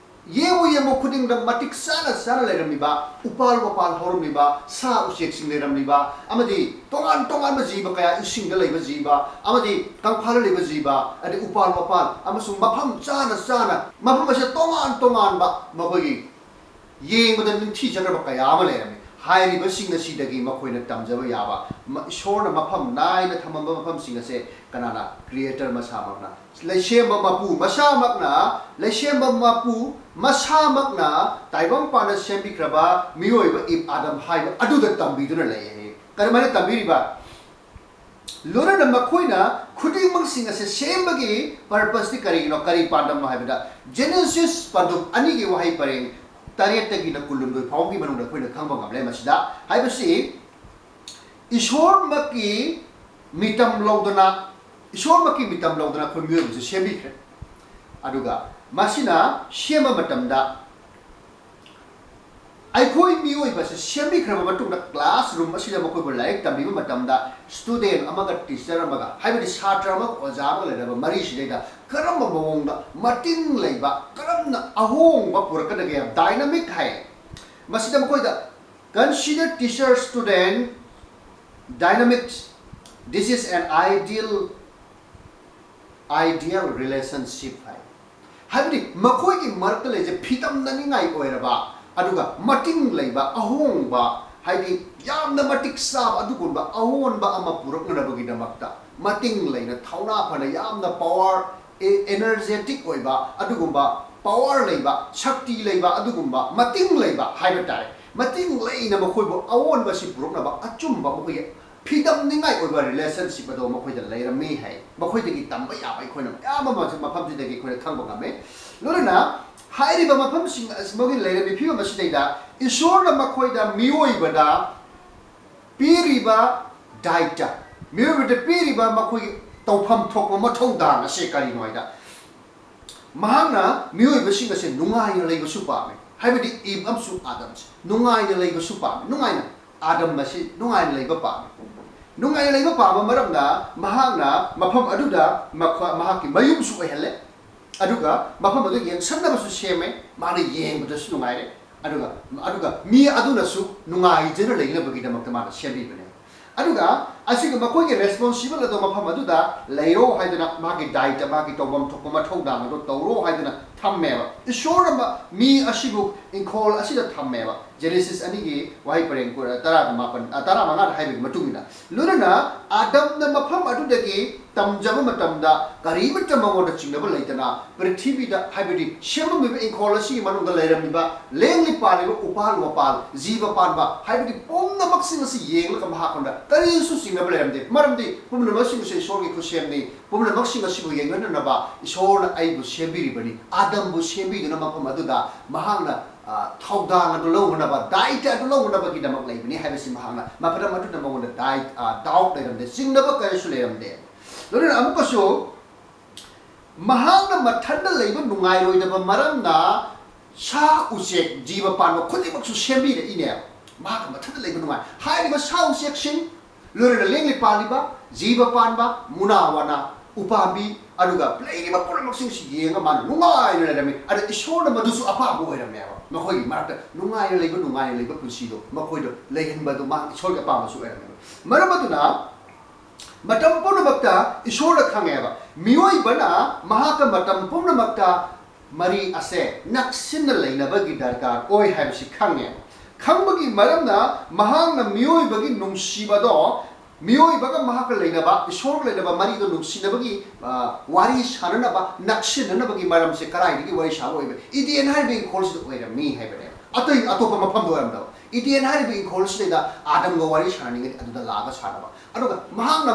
ꯌꯦꯡꯉꯨ ꯌꯦꯡꯉꯨ ꯈꯨꯗꯤꯡꯗ ꯃꯇꯤꯛ ꯆꯥꯅ ꯆꯥꯅ ꯂꯩꯔꯝꯂꯤꯕ, ꯎꯄꯥꯜ ꯋꯥꯄꯥꯜ ꯍꯧꯔꯝꯂꯤꯕ, ꯁꯥ ꯎꯆꯦꯛꯁꯤꯡ ꯂꯩꯔꯝꯂꯤꯕ, ꯑꯃꯗꯤ ꯇꯣꯉꯥꯟ ꯇꯣꯉꯥꯟꯕ ꯖꯤꯕ ꯀꯌꯥ, ꯏꯁꯤꯡꯗ ꯂꯩꯕ ꯖꯤꯕ, ꯑꯃꯗꯤ ꯀꯪꯐꯥꯜꯗ ꯂꯩꯕ ꯖꯤꯕ, ꯑꯗꯩ ꯎꯄꯥꯜ ꯋꯥꯄꯥꯜ, ꯑꯃꯁꯨꯡ ꯃꯐꯝ ꯆꯥꯅ ꯆꯥꯅ ꯃꯐꯝ ꯑꯁꯤꯗ ꯇꯣꯉꯥꯟ ꯇꯣꯉꯥꯟꯕ ꯃꯈꯣꯏꯒꯤ ꯌꯦꯡꯕꯗ ꯅꯤꯡꯊꯤꯖꯈ꯭ꯔꯕ ꯀꯌꯥ ꯑꯃ ꯂꯩꯔꯝꯃꯤ꯫ ꯍꯥꯏꯔꯤꯕꯁꯤꯡ ꯑꯁꯤꯗꯒꯤ ꯃꯈꯣꯏꯅ ꯇꯝꯖꯕ ꯌꯥꯕ, ꯃ-, ꯏꯁꯣꯔꯅ ꯃꯐꯝ ꯅꯥꯏꯅ ꯊꯝꯃꯝꯕ ꯃꯐꯝꯁꯤꯡ ꯑꯁꯦ ꯀꯅꯥꯅ? Creator ꯃꯁꯥꯃꯛꯅ, ꯂꯩꯁꯦꯝꯕ ꯃꯄꯨ ꯃꯁꯥꯃꯛꯅ, ꯂꯩꯁꯦꯝꯕ ꯃꯄꯨ ꯃꯁꯥꯃꯛꯅ ꯇꯥꯏꯕꯪꯄꯥꯟꯗ ꯁꯦꯝꯕꯤꯈ꯭ꯔꯕ ꯃꯤꯑꯣꯏꯕ ꯏꯕ ꯑꯥꯗꯝ ꯍꯥꯏꯕ ꯑꯗꯨꯗ ꯇꯝꯕꯤꯗꯨꯅ ꯂꯩ꯫ ꯀꯔꯝꯍꯥꯏꯅ ꯇꯝꯕꯤꯔꯤꯕ? ꯂꯣꯏꯅꯅ ꯃꯈꯣꯏꯅ ꯈꯨꯗꯤꯡꯃꯛꯁꯤꯡ ꯑꯁꯦ ꯁꯦꯝꯕꯒꯤ purpose ꯇꯤ ꯀꯔꯤꯒꯤꯅꯣ, ꯀꯔꯤ ꯄꯥꯟꯗꯝꯅꯣ ꯍꯥꯏꯕꯗ, ꯖꯦꯅꯦꯁꯤꯁ ꯄꯟꯗꯨꯞ ꯑꯅꯤꯒꯤ ꯋꯥꯍꯩ ꯄꯔꯦꯡ ꯇꯔꯦꯠꯇꯒꯤꯅ ꯀꯨꯟꯍꯨꯝꯗꯣꯏ ꯐꯥꯎꯕꯒꯤ ꯃꯅꯨꯡꯗ ꯑꯩꯈꯣꯏꯅ ꯈꯪꯕ ꯉꯝꯂꯦ꯫ ꯃꯁꯤꯗ ꯍꯥꯏꯕꯁꯤ, ꯏꯁꯣꯔꯃꯛꯀꯤ ꯃꯤꯇꯝ ꯂꯧꯗꯅ, ꯏꯁꯣꯔꯃꯛꯀꯤ ꯃꯤꯇꯝ ꯂꯧꯗꯅ ꯑꯩꯈꯣꯏ ꯃꯤꯑꯣꯏꯕꯁꯦ ꯁꯦꯝꯕꯤꯈ꯭ꯔꯦ꯫ ꯑꯗꯨꯒ ꯃꯁꯤꯅ ꯁꯦꯝꯕ ꯃꯇꯝꯗ, ꯑꯩꯈꯣꯏ ꯃꯤꯑꯣꯏꯕꯁꯦ ꯁꯦꯝꯕꯤꯈ꯭ꯔꯕ ꯃꯇꯨꯡꯗ, classroom ꯑꯁꯤꯗ ꯃꯈꯣꯏꯕꯨ ꯂꯥꯏꯔꯤꯛ ꯇꯝꯕꯤꯕ ꯃꯇꯝꯗ, student ꯑꯃꯒ teacher ꯑꯃꯒ, ꯍꯥꯏꯕꯗꯤ ꯁꯥꯇ꯭ꯔ ꯑꯃꯒ ꯑꯣꯖꯥ ꯑꯃꯒ ꯂꯩꯅꯕ ꯃꯔꯤꯁꯤꯗꯩꯗ ꯀꯔꯝꯕ ꯃꯑꯣꯡꯗ ꯃꯇꯤꯡ ꯂꯩꯕ, ꯀꯔꯝꯅ ꯑꯍꯣꯡꯕ ꯄꯨꯔꯛꯀꯗꯒꯦ ꯍꯥꯏꯕ, dynamic ꯍꯥꯏ꯫ ꯃꯁꯤꯗ ꯃꯈꯣꯏꯗ, "Consider teacher student dynamics. This is an ideal, ideal relationship" ꯍꯥꯏ꯫ ꯍꯥꯏꯕꯗꯤ ꯃꯈꯣꯏꯒꯤ ꯃꯔꯛꯇ ꯂꯩꯖ ꯐꯤꯗꯝꯅꯅꯤꯡꯉꯥꯏ ꯑꯣꯏꯔꯕ, ꯑꯗꯨꯒ ꯃꯇꯤꯡ ꯂꯩꯕ ꯑꯍꯣꯡꯕ, ꯍꯥꯏꯗꯤ ꯌꯥꯝꯅ ꯃꯇꯤꯛ ꯆꯥꯕ ꯑꯗꯨꯒꯨꯝꯕ ꯑꯑꯣꯟꯕ ꯑꯃ ꯄꯨꯔꯛꯅꯅꯕꯒꯤꯗꯃꯛꯇ ꯃꯇꯤꯡ ꯂꯩꯅ, ꯊꯧꯅꯥ ꯐꯅ, ꯌꯥꯝꯅ ꯄꯋꯥꯔ, ꯑꯦ-, ꯑꯦꯅꯔꯖꯦꯇꯤꯛ ꯑꯣꯏꯕ ꯑꯗꯨꯒꯨꯝꯕ, ꯄꯋꯥꯔ ꯂꯩꯕ, ꯁꯛꯇꯤ ꯂꯩꯕ ꯑꯗꯨꯒꯨꯝꯕ, ꯃꯇꯤꯡ ꯂꯩꯕ ꯍꯥꯏꯕ ꯇꯥꯔꯦ꯫ ꯃꯇꯤꯡ ꯂꯩꯅ ꯃꯈꯣꯏꯕꯨ ꯑꯑꯣꯟꯕꯁꯤ ꯄꯨꯔꯛꯅꯕ ꯑꯆꯨꯝꯕ ꯃꯈꯣꯏꯒꯤ ꯐꯤꯗꯝꯅꯤꯡꯉꯥꯏ ꯑꯣꯏꯕ ꯔꯤꯂꯦꯁꯟꯁꯤꯞ ꯑꯗꯣ ꯃꯈꯣꯏꯗ ꯂꯩꯔꯝꯃꯤ ꯍꯥꯏ꯫ ꯃꯈꯣꯏꯗꯒꯤ ꯇꯝꯕ ꯌꯥꯕ ꯑꯩꯈꯣꯏꯅ ꯃꯌꯥꯝ ꯑꯃ ꯃꯐꯝꯁꯤꯗꯒꯤ ꯑꯩꯈꯣꯏꯅ ꯈꯪꯕ ꯉꯝꯃꯤ꯫ ꯂꯣꯏꯅꯅ ꯍꯥꯏꯔꯤꯕ ꯃꯐꯝꯁꯤꯡ ꯑꯁꯤ ꯃꯈꯣꯏ ꯂꯩꯔꯝꯃꯤ ꯐꯤꯕꯝ ꯑꯁꯤꯗꯩꯗ ꯏꯁꯣꯔꯅ ꯃꯈꯣꯏꯗ ꯃꯤꯑꯣꯏꯕꯗ ꯄꯤꯔꯤꯕ ꯗꯥꯏꯇ, ꯃꯤꯑꯣꯏꯕꯗ ꯄꯤꯔꯤꯕ ꯃꯈꯣꯏꯒꯤ ꯇꯧꯐꯝ ꯊꯣꯛꯄ ꯃꯊꯧꯗꯥꯡ ꯑꯁꯤ ꯀꯔꯤꯅꯣ ꯍꯥꯏꯗ, ꯃꯍꯥꯛꯅ ꯃꯤꯑꯣꯏꯕꯁꯤꯡ ꯑꯁꯦ ꯅꯨꯡꯉꯥꯏꯅ ꯂꯩꯕꯁꯨ ꯄꯥꯝꯃꯤ꯫ ꯍꯥꯏꯕꯗꯤ ꯏꯕ ꯑꯃꯁꯨꯡ ꯑꯥꯗꯝꯁꯦ ꯅꯨꯡꯉꯥꯏꯅ ꯂꯩꯕꯁꯨ ꯄꯥꯝꯃꯤ꯫ ꯅꯨꯡꯉꯥꯏꯅ, ꯑꯥꯗꯝ ꯑꯁꯤ ꯅꯨꯡꯉꯥꯏꯅ ꯂꯩꯕ ꯄꯥꯝꯃꯤ꯫ ꯅꯨꯡꯉꯥꯏꯅ ꯂꯩꯕ ꯄꯥꯝꯕ ꯃꯔꯝꯅ ꯃꯍꯥꯛꯅ ꯃꯐꯝ ꯑꯗꯨꯗ ꯃꯈꯣ-, ꯃꯍꯥꯛꯀꯤ ꯃꯌꯨꯝꯁꯨ ꯑꯣꯏꯍꯜꯂꯦ꯫ ꯑꯗꯨꯒ ꯃꯐꯝ ꯑꯗꯨ ꯌꯦꯡꯁꯟꯅꯕꯁꯨ ꯁꯦꯝꯃꯦ꯫ ꯃꯥꯅ ꯌꯦꯡꯕꯗꯁꯨ ꯅꯨꯡꯉꯥꯏꯔꯦ꯫ ꯑꯗꯨꯒ, ꯑꯗꯨꯒ ꯃꯤ ꯑꯗꯨꯅꯁꯨ ꯅꯨꯡꯉꯥꯏꯖꯅ ꯂꯩꯅꯕꯒꯤꯗꯃꯛꯇ ꯃꯥꯅ ꯁꯦꯝꯕꯤꯕꯅꯦ꯫ ꯑꯗꯨꯒ ꯑꯁꯤꯒ ꯃꯈꯣꯏꯒꯤ ꯔꯦꯁꯄꯣꯟꯁꯤꯕꯜ ꯑꯗꯣ ꯃꯐꯝ ꯑꯗꯨꯗ ꯂꯩꯔꯣ ꯍꯥꯏꯗꯅ ꯃꯥꯒꯤ ꯗꯥꯏꯇ, ꯃꯥꯒꯤ ꯇꯧꯐꯝ ꯊꯣꯛꯄ ꯃꯊꯧꯗꯥꯡ ꯑꯗꯣ ꯇꯧꯔꯣ ꯍꯥꯏꯗꯅ ꯊꯝꯃꯦꯕ꯫ ꯏꯁꯣꯔꯅ ꯃ-, ꯃꯤ ꯑꯁꯤꯕꯨ ꯏꯪꯈꯣꯜ ꯑꯁꯤꯗ ꯊꯝꯃꯦꯕ꯫ ꯖꯦꯅꯦꯁꯤꯁ ꯑꯅꯤꯒꯤ ꯋꯥꯍꯩ ꯄꯔꯦꯡ ꯀꯨ-, ꯇꯔꯥꯒ ꯃꯥꯄꯟ, ꯑ, ꯇꯔꯥꯃꯉꯥꯗ ꯍꯥꯏꯕꯒꯤ ꯃꯇꯨꯡ ꯏꯟꯅ꯫ ꯂꯣꯏꯅꯅ ꯑꯥꯗꯝꯅ ꯃꯐꯝ ꯑꯗꯨꯗꯒꯤ ꯇꯝꯖꯕ ꯃꯇꯝꯗ ꯀꯔꯤꯃꯠꯇ ꯃꯉꯣꯟꯗ ꯆꯤꯡꯅꯕ ꯂꯩꯇꯅ ꯄ꯭ꯔꯤꯊꯤꯕꯤꯗ, ꯍꯥꯏꯕꯗꯤ ꯁꯦꯝꯂꯝꯂꯤꯕ ꯏꯪꯈꯣꯜ ꯑꯁꯤꯒꯤ ꯃꯅꯨꯡꯗ ꯂꯩꯔꯝꯂꯤꯕ ꯂꯦꯡꯂꯤ ꯄꯥꯜꯂꯤꯕ ꯎꯄꯥꯜ ꯋꯥꯄꯥꯜ, ꯖꯤꯕ ꯄꯥꯟꯕ, ꯍꯥꯏꯕꯗꯤ ꯄꯨꯝꯅꯃꯛꯁꯤꯡ ꯑꯁꯤ ꯌꯦꯡꯂꯒ ꯃꯍꯥꯛꯉꯣꯟꯗ ꯀꯔꯤꯁꯨ ꯆꯤꯡꯅꯕ ꯂꯩꯔꯝꯗꯦ꯫ ꯃꯔꯝꯗꯤ ꯄꯨꯝꯅꯃꯛꯁꯤꯡ ꯑꯁꯤ ꯏꯁꯣꯔꯒꯤ ꯈꯨꯠꯁꯦꯝꯅꯤ꯫ ꯄꯨꯝꯅꯃꯛꯁꯤꯡ ꯑꯁꯤꯕꯨ ꯌꯦꯡꯅꯅꯕ ꯏꯁꯣꯔꯅ ꯑꯩꯕꯨ ꯁꯦꯝꯕꯤꯔꯤꯕꯅꯤ꯫ ꯑꯥꯗꯝꯕꯨ ꯁꯦꯝꯕꯤꯗꯨꯅ ꯃꯐꯝ ꯑꯗꯨꯗ ꯃꯍꯥꯛꯅ, ꯑ, ꯊꯧꯗꯥꯡ ꯑꯗꯨ ꯂꯧꯅꯅꯕ, ꯗꯥꯏꯇ ꯑꯗꯨ ꯂꯧꯅꯅꯕꯒꯤꯗꯃꯛ ꯂꯩꯕꯅꯤ ꯍꯥꯏꯕꯁꯤ ꯃꯍꯥꯛꯅ ꯃꯐꯝ ꯑꯗꯨꯗ ꯃꯉꯣꯟꯗ ꯗꯥꯏ-, ꯑ, ꯗꯥꯎꯠ ꯂꯩꯔꯝꯗꯦ, ꯆꯤꯡꯅꯕ ꯀꯔꯤꯁꯨ ꯂꯩꯔꯝꯗꯦ꯫ ꯂꯣꯏꯅꯅ ꯑꯃꯨꯛꯀꯁꯨ ꯃꯍꯥꯛꯅ ꯃꯊꯟꯇ ꯂꯩꯕ ꯅꯨꯡꯉꯥꯏꯔꯣꯏꯗꯕ ꯃꯔꯝꯅ ꯁꯥ ꯎꯆꯦꯛ ꯖꯤꯕ ꯄꯥꯟꯕ ꯈꯨꯗꯤꯡꯃꯛꯁꯨ ꯁꯦꯝꯕꯤꯔꯛꯏꯅꯦꯕ꯫ ꯃꯍꯥꯛꯅ ꯃꯊꯟꯇ ꯂꯩꯕ ꯅꯨꯡꯉꯥꯏ꯫ ꯍꯥꯏꯔꯤꯕ ꯁꯥ ꯎꯆꯦꯛꯁꯤꯡ, ꯂꯣꯏꯅꯅ ꯂꯦꯡꯂꯤ ꯄꯥꯜꯂꯤꯕ, ꯖꯤꯕ ꯄꯥꯟꯕ, ꯃꯨꯅꯥ ꯋꯥꯅꯥ, ꯎꯄꯥꯝꯕꯤ, ꯑꯗꯨꯒ ꯂꯩꯔꯤꯕ ꯄꯨꯝꯅꯃꯛꯁꯤꯡꯁꯤ ꯌꯦꯡꯉ ꯃꯥꯅ ꯅꯨꯡꯉꯥꯏꯅ ꯂꯩꯔꯝꯃꯤ꯫ ꯑꯗ ꯏꯁꯣꯔꯅ ꯃꯗꯨꯁꯨ ꯑꯄꯥꯝꯕ ꯑꯣꯏꯔꯝꯃꯦꯕ꯫ ꯃꯈꯣꯏꯒꯤ ꯃꯔꯛꯇ ꯅꯨꯡꯉꯥꯏꯅ ꯂꯩꯕ, ꯅꯨꯡꯉꯥꯏꯅ ꯂꯩꯕ ꯄꯨꯟꯁꯤꯗꯣ ꯃꯈꯣꯏꯗ ꯂꯩꯍꯟꯕꯗꯨ ꯃꯍꯥꯛ ꯏꯁꯣꯔꯒꯤ ꯑꯄꯥꯝꯕꯁꯨ ꯑꯣꯏꯔꯝꯃꯦꯕ꯫ ꯃꯔꯝ ꯑꯗꯨꯅ ꯃꯇꯝ ꯄꯨꯝꯅꯃꯛꯇ ꯏꯁꯣꯔꯅ ꯈꯪꯉꯦꯕ꯫ ꯃꯤꯑꯣꯏꯕꯅ ꯃꯍꯥꯛꯀ ꯃꯇꯝ ꯄꯨꯝꯅꯃꯛꯇ ꯃꯔꯤ ꯑꯁꯦ ꯅꯛꯁꯤꯟꯅ ꯂꯩꯅꯕꯒꯤ ꯗꯔꯀꯥꯔ ꯑꯣꯏ ꯍꯥꯏꯕꯁꯤ ꯈꯪꯉꯦ꯫ ꯈꯪꯕꯒꯤ ꯃꯔꯝꯅ ꯃꯍꯥꯛꯅ ꯃꯤꯑꯣꯏꯕꯒꯤ ꯅꯨꯡꯁꯤꯕꯗꯣ, ꯃꯤꯑꯣꯏꯕꯒ ꯃꯍꯥꯛꯀ ꯂꯩꯅꯕ, ꯏꯁꯣꯔꯒ ꯂꯩꯅꯕ ꯃꯔꯤꯗꯣ ꯅꯨꯡꯁꯤꯅꯕꯒꯤ, ꯑ, ꯋꯥꯔꯤ ꯁꯥꯟꯅꯅꯕ, ꯅꯛꯁꯤꯟꯅꯅꯕꯒꯤ ꯃꯔꯝꯁꯦ ꯀꯗꯥꯏꯗꯒꯤ ꯋꯥꯔꯤ ꯁꯥꯕ ꯑꯣꯏꯕ? ꯏꯗꯦꯟ ꯍꯥꯏꯔꯤꯕ ꯏꯪꯈꯣꯜꯁꯤꯗ ꯑꯣꯏꯔꯝꯃꯤ ꯍꯥꯏꯕꯅꯦꯕ꯫ ꯑꯇꯩ ꯑꯇꯣꯞꯄ ꯃꯐꯝꯗ ꯑꯣꯏꯔꯝꯗꯕ꯫ ꯏꯗꯦꯟ ꯍꯥꯏꯔꯤꯕ ꯏꯪꯈꯣꯜꯁꯤꯗꯩꯗ ꯑꯥꯗꯝꯒ ꯋꯥꯔꯤ ꯁꯥꯟꯅꯅꯤꯡꯉꯗꯤ ꯑꯗꯨꯗ ꯂꯥꯛꯑꯒ ꯁꯥꯟꯅꯕ꯫ ꯑꯗꯨꯒ ꯃꯍꯥꯛꯅ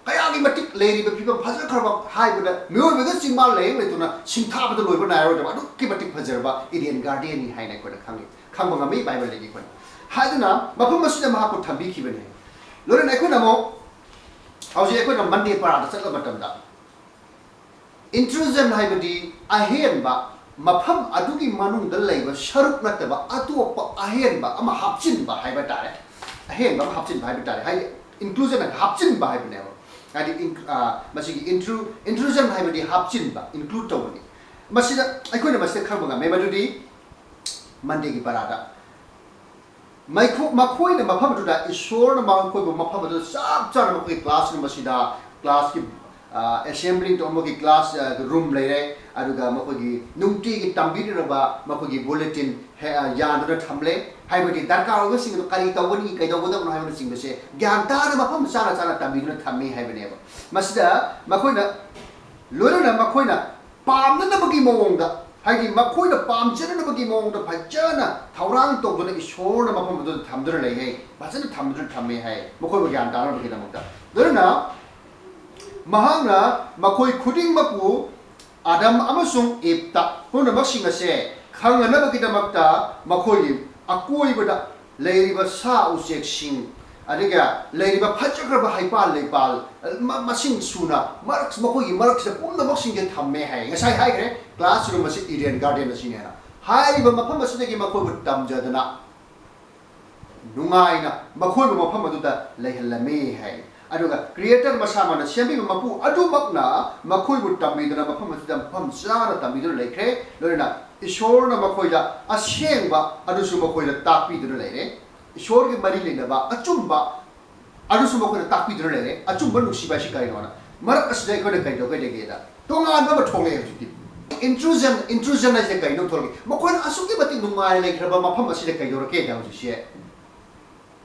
ꯀꯌꯥꯒꯤ ꯃꯇꯤꯛ ꯂꯩꯔꯤꯕ ꯐꯤꯕꯝ ꯐꯖꯈ꯭ꯔꯕ ꯍꯥꯏꯕꯗ ꯃꯤꯑꯣꯏꯕꯒ ꯆꯤꯡꯃꯥ ꯂꯥꯏꯌꯦꯡ ꯂꯩꯇꯅ ꯁꯤꯡꯊꯥꯕꯗ ꯂꯣꯏꯕ ꯅꯥꯏꯔꯣꯏꯗꯕ ꯑꯗꯨꯛꯀꯤ ꯃꯇꯤꯛ ꯐꯖꯔꯕ ꯏꯗꯦꯟ ꯒꯥꯔꯗꯦꯟꯅꯤ ꯍꯥꯏꯅ ꯑꯩꯈꯣꯏꯅ ꯈꯪꯉꯤ, ꯈꯪꯕ ꯉꯝꯃꯤ ꯕꯥꯏꯕꯜꯗꯒꯤ ꯑꯩꯈꯣꯏꯅ꯫ ꯍꯥꯏꯗꯨꯅ ꯃꯐꯝ ꯑꯁꯤꯗ ꯃꯍꯥꯛꯄꯨ ꯊꯝꯕꯤꯈꯤꯕꯅꯤ꯫ ꯂꯣꯏꯅꯅ ꯑꯩꯈꯣꯏꯅ ꯑꯃꯨꯛ ꯍꯧꯖꯤꯛ ꯑꯩꯈꯣꯏꯅ ꯃꯟꯗꯦ ꯄꯔꯥꯗ ꯆꯠꯂꯕ ꯃꯇꯝꯗ, ꯏꯟꯇ꯭ꯔꯨꯖꯟ ꯍꯥꯏꯕꯗꯤ ꯑꯍꯦꯟꯕ, ꯃꯐꯝ ꯑꯗꯨꯒꯤ ꯃꯅꯨꯡꯗ ꯂꯩꯕ ꯁꯔꯨꯛ ꯅꯠꯇꯕ ꯑꯇꯣꯞꯄ ꯑꯍꯦꯟꯕ ꯑꯃ ꯍꯥꯞꯆꯤꯟꯕ ꯍꯥꯏꯕ ꯇꯥꯔꯦ꯫ ꯑꯍꯦꯟꯕ ꯑꯃ ꯍꯥꯞꯆꯤꯟꯕ ꯍꯥꯏꯕ ꯇꯥꯔꯦ꯫ ꯍꯥꯏꯗꯤ ꯏꯟꯀ꯭ꯂꯨꯖꯟ ꯍꯥꯏꯕ ꯍꯥꯞꯆꯤꯟꯕ ꯍꯥꯏꯕꯅꯦꯕ꯫ ꯍꯥꯏꯗꯤ ꯏꯟ-, ꯑ, ꯃꯁꯤꯒꯤ ꯏꯟꯇ꯭ꯔꯨ-, ꯏꯟꯇ꯭ꯔꯨꯖꯟ ꯍꯥꯏꯕꯗꯤ ꯍꯥꯞꯆꯤꯟꯕ, ꯏꯟꯀ꯭ꯂꯨꯗ ꯇꯧꯕꯅꯤ꯫ ꯃꯁꯤꯗ ꯑꯩꯈꯣꯏꯅ ꯃꯁꯤꯗ ꯈꯪꯕ ꯉꯝꯃꯦ ꯃꯗꯨꯗꯤ ꯃꯟꯗꯦꯒꯤ ꯄꯔꯥꯗ ꯃꯩꯈꯣ-, ꯃꯈꯣꯏꯅ ꯃꯐꯝ ꯑꯗꯨꯗ, ꯏꯁꯣꯔꯅ ꯃꯈꯣꯏꯕꯨ ꯃꯐꯝ ꯑꯗꯨꯗ ꯆꯞ ꯆꯥꯅ ꯃꯈꯣꯏꯒꯤ ꯀ꯭ꯂꯥꯁꯔꯨꯝ ꯑꯁꯤꯗ, ꯀ꯭ꯂꯥꯁꯀꯤ, ꯑ, ꯑꯦꯁꯦꯝꯕ꯭ꯂꯤꯡ ꯇꯧꯕꯒꯤ ꯀ꯭ꯂꯥꯁ, ꯑ, ꯔꯨꯝ ꯂꯩꯔꯦ, ꯑꯗꯨꯒ ꯃꯈꯣꯏꯒꯤ ꯅꯨꯡꯇꯤꯒꯤ ꯇꯝꯕꯤꯔꯤꯕ ꯃꯈꯣꯏꯒꯤ ꯕꯨꯂꯦꯇꯤꯟ ꯍꯦ-, ꯑ, ꯌꯥꯟꯗꯨꯅ ꯊꯝꯂꯦ꯫ ꯍꯥꯏꯕꯗꯤ ꯗꯔꯀꯥꯔ ꯑꯣꯏꯕꯁꯤꯡ ꯑꯗꯨ ꯀꯔꯤ ꯇꯧꯒꯅꯤ, ꯀꯩꯗꯧꯒꯗꯕꯅꯣ ꯍꯥꯏꯕꯅꯆꯤꯡꯕꯁꯦ ꯒ꯭ꯌꯥꯟ ꯇꯥꯅ ꯃꯐꯝ ꯆꯥꯅ ꯆꯥꯅ ꯇꯝꯕꯤꯗꯨꯅ ꯊꯝꯃꯤ ꯍꯥꯏꯕꯅꯦꯕ꯫ ꯃꯁꯤꯗ ꯃꯈꯣꯏꯅ ꯂꯣꯏꯅꯅ ꯃꯈꯣꯏꯅ ꯄꯥꯝꯅꯅꯕꯒꯤ ꯃꯑꯣꯡꯗ, ꯍꯥꯏꯗꯤ ꯃꯈꯣꯏꯅ ꯄꯥꯝꯖꯅꯅꯕꯒꯤ ꯃꯑꯣꯡꯗ ꯐꯖꯅ ꯊꯧꯔꯥꯡ ꯇꯧꯗꯨꯅ ꯏꯁꯣꯔꯅ ꯃꯐꯝ ꯑꯗꯨꯗ ꯊꯝꯗꯨꯅ ꯂꯩ ꯍꯥꯏ, ꯐꯖꯅ ꯊꯝꯗꯨꯅ ꯊꯝꯃꯦ ꯍꯥꯏ, ꯃꯈꯣꯏꯕꯨ ꯒ꯭ꯌꯥꯟ ꯇꯥꯅꯕꯒꯤꯗꯃꯛꯇ꯫ ꯑꯗꯨꯅ ꯃꯍꯥꯛꯅ ꯃꯈꯣꯏ ꯈꯨꯗꯤꯡꯃꯛꯄꯨ, ꯑꯥꯗꯝ ꯑꯃꯁꯨꯡ ꯏꯞꯇ ꯄꯨꯝꯅꯃꯛꯁꯤꯡ ꯑꯁꯦ ꯈꯪꯅꯅꯕꯒꯤꯗꯃꯛꯇ ꯃꯈꯣꯏꯒꯤ ꯑꯀꯣꯏꯕꯗ ꯂꯩꯔꯤꯕ ꯁꯥ ꯎꯆꯦꯛꯁꯤꯡ, ꯑꯗꯨꯒ ꯂꯩꯔꯤꯕ ꯐꯖꯈ꯭ꯔꯕ ꯍꯩꯄꯥꯜ ꯂꯩꯄꯥꯜ, ꯃ-, ꯃꯁꯤꯡ ꯁꯨꯅ ꯃꯔꯛ-, ꯃꯈꯣꯏꯒꯤ ꯃꯔꯛꯁꯤꯗ ꯄꯨꯝꯅꯃꯛꯁꯤꯡꯁꯦ ꯊꯝꯃꯦ ꯍꯥꯏ꯫ ꯉꯁꯥꯏ ꯍꯥꯏꯈ꯭ꯔꯦ, ꯀ꯭ꯂꯥꯁꯔꯨꯝ ꯑꯁꯤ ꯏꯗꯦꯟ ꯒꯥꯔꯗꯦꯟ ꯑꯁꯤꯅꯦꯅ꯫ ꯍꯥꯏꯔꯤꯕ ꯃꯐꯝ ꯑꯁꯤꯗꯒꯤ ꯃꯈꯣꯏꯕꯨ ꯇꯝꯖꯗꯅ ꯅꯨꯡꯉꯥꯏꯅ ꯃꯈꯣꯏꯕꯨ ꯃꯐꯝ ꯑꯗꯨꯗ ꯂꯩꯍꯜꯂꯝꯃꯤ ꯍꯥꯏ꯫ ꯑꯗꯨꯒ ꯀ꯭ꯔꯤꯌꯦꯇꯔ ꯃꯁꯥꯃꯛꯅ ꯁꯦꯝꯕꯤꯕ ꯃꯄꯨ ꯑꯗꯨꯃꯛꯅ ꯃꯈꯣꯏꯕꯨ ꯇꯝꯕꯤꯗꯨꯅ ꯃꯐꯝ ꯑꯁꯤꯗ ꯃꯐꯝ ꯆꯥꯅ ꯇꯝꯕꯤꯗꯨꯅ ꯂꯩꯈ꯭ꯔꯦ꯫ ꯂꯣꯏꯅꯅ ꯏꯁꯣꯔꯅ ꯃꯈꯣꯏꯗ ꯑꯁꯦꯡꯕ ꯑꯗꯨꯁꯨ ꯃꯈꯣꯏꯗ ꯇꯥꯛꯄꯤꯗꯨꯅ ꯂꯩꯔꯦ꯫ ꯏꯁꯣꯔꯒꯤ ꯃꯔꯤ ꯂꯩꯅꯕ ꯑꯆꯨꯝꯕ ꯑꯗꯨꯁꯨ ꯃꯈꯣꯏꯗ ꯇꯥꯛꯄꯤꯗꯨꯅ ꯂꯩꯔꯦ꯫ ꯑꯆꯨꯝꯕ ꯅꯨꯡꯁꯤꯕ ꯍꯥꯏꯁꯤ ꯀꯔꯤꯅꯣꯅ? ꯃꯔꯛ ꯑꯁꯤꯗ ꯑꯩꯈꯣꯏꯅ ꯀꯩꯗꯧꯒꯗꯒꯦꯗ, ꯇꯣꯉꯥꯟꯕ ꯑꯃ ꯊꯣꯛꯂꯛꯑꯦ ꯍꯧꯖꯤꯛꯇꯤ꯫ Intrusion, intrusion ꯍꯥꯏꯁꯦ ꯀꯩꯅꯣ ꯊꯣꯛꯂꯛꯏ? ꯃꯈꯣꯏꯅ ꯑꯁꯨꯛꯀꯤ ꯃꯇꯤꯛ ꯅꯨꯡꯉꯥꯏꯅ ꯂꯩꯈ꯭ꯔꯕ ꯃꯐꯝ ꯑꯁꯤꯗ ꯀꯩꯗꯧꯔꯛꯀꯦꯗ ꯍꯧꯖꯤꯛꯁꯦ?